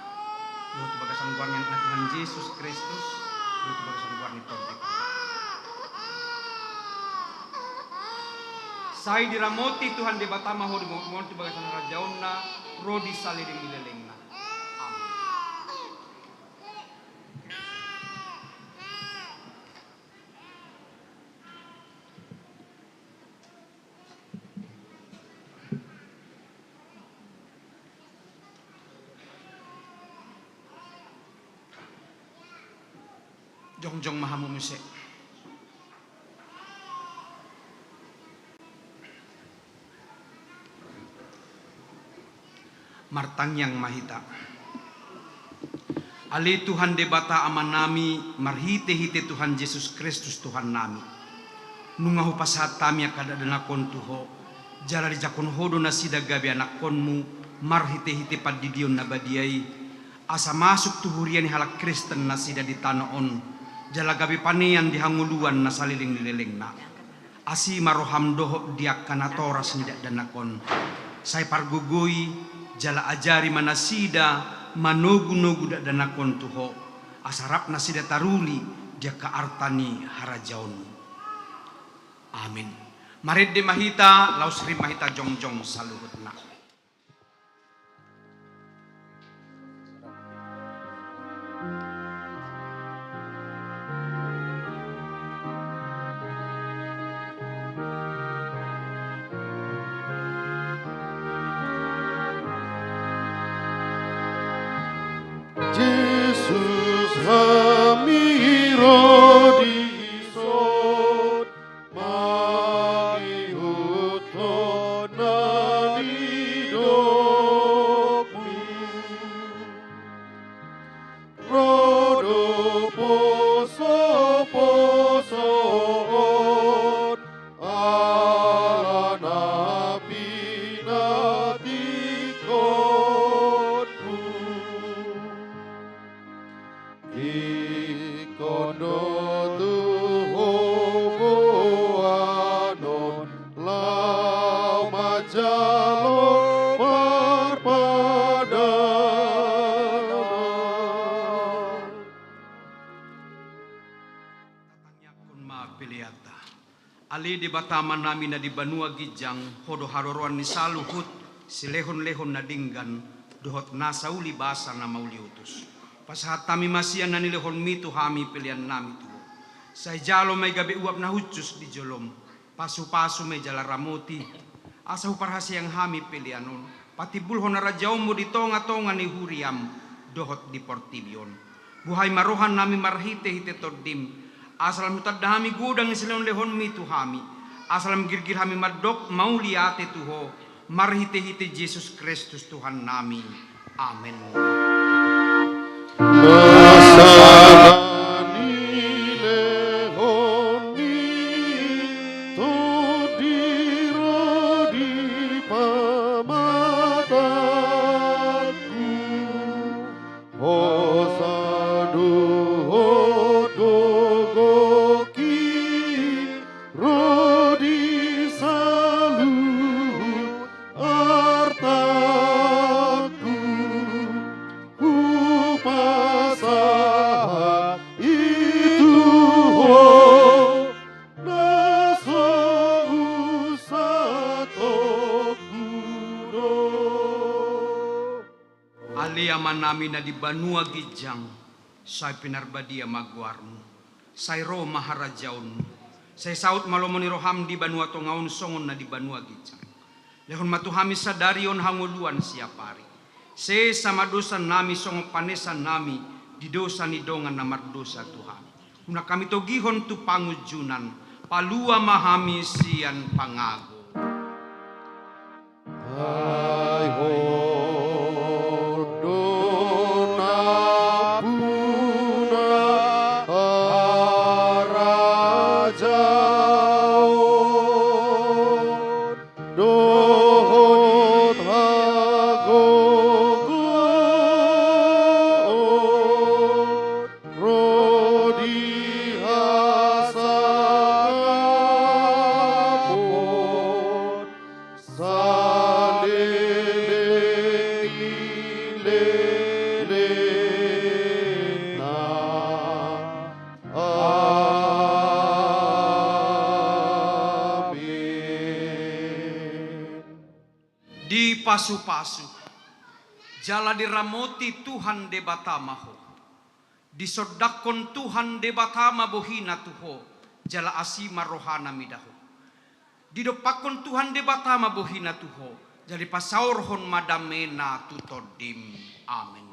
dohot tu bagasan goar ni Anakna Tuhan Jesus Kristus, dohot tu bagasan goar ni Tondi. Sai diramoti Tuhan Debata ma ho di habongotmon tu bagasan harajaonna, ro di saleleng ni lelengna. Amen. Jongjong ma hamu muse. Martangiang ma hita. Ale Tuhan Debata Amanami, marhitehite Tuhan Jesus Kristus Tuhannami, nunga hupasahat hami angka dakdanak on tu Ho, jala dijangkon Ho do nasida gabe anakkonmu marhitehite pandidion na badia i, asa masuk tu huria ni halak Kristen nasida di tano on, jala gabe panean di hangoluan na saleleng ni lelengna. Asi ma roham dohot di angka natoras ni dakdanak on. Sai pargogoi jala ajari ma nasida manogunogu dakdanak on tu Ho, asa rap nasida taruli di angka arta ni harajaonmu. Amin. Marende ma hita, laos rap ma hita jongjong saluhutna. Jesus, hami ro dison mangihuthon na nidokmu. Ro do posoposoon ala na pinantikhonmu. Ingkon do tu Ho boanon laho manjalo parpadanan. Tatangiangkon ma peleanta. Ale Debata Amanami na di banua ginjang, Ho do haroroan ni saluhut silehonlehon na denggan dohot nasa uli basa na mauliutus. Pasahat hami ma sian na nilehonmi tu hami peleannami tu Ho. Sai jalo ma i gabe uap na hushus di jolom. Pasupasu ma i jala ramoti, asa huparhaseang hami pelean on. patimbulhon harajaonmu di tonga-tonga ni huriam dohot di portibi on. Buhai ma rohanami marhite-hite Tondim, asa lam hutanda hami godang ni silehon-lehonmi tu hami, asa lam girgir hami mandok mauliate tu Ho, marhite-hite Jesus Kristus Tuhannami. Amen. Asa nilehonmi Tondi ro di pamatangku, hosa dohot dogoki ro di saluhut artangku, hupasahat i tu Ho, na so unsatongku do. Ale Amanami na di banua ginjang, sai pinarbadia ma goarmu, sai ro ma harajaonmu, sai saut ma lomo ni roham di banua tonga on songon na di banua ginjang. Lehon ma tu hami sadari on hangoluan siapari. Sesa ma dosanami songon panesannami di dosa ni dongan na mardosa tu hami. Unang hami togihon tu pangunjunan, palua ma hami sian pangago. Ai Ho do nampuna, harajaon dohot hagogoon ro di hasangapon saleleng ni lelengna. Amen. Dipasupasu jala diramoti Tuhan Debata ma ho. Disondangkon Tuhan Debata ma bohina tu ho, jala asi ma rohana mida ho. Didompakkon Tuhan Debata ma bohina tu ho, jala dipasaorhon ma damena tu tondim. Amen.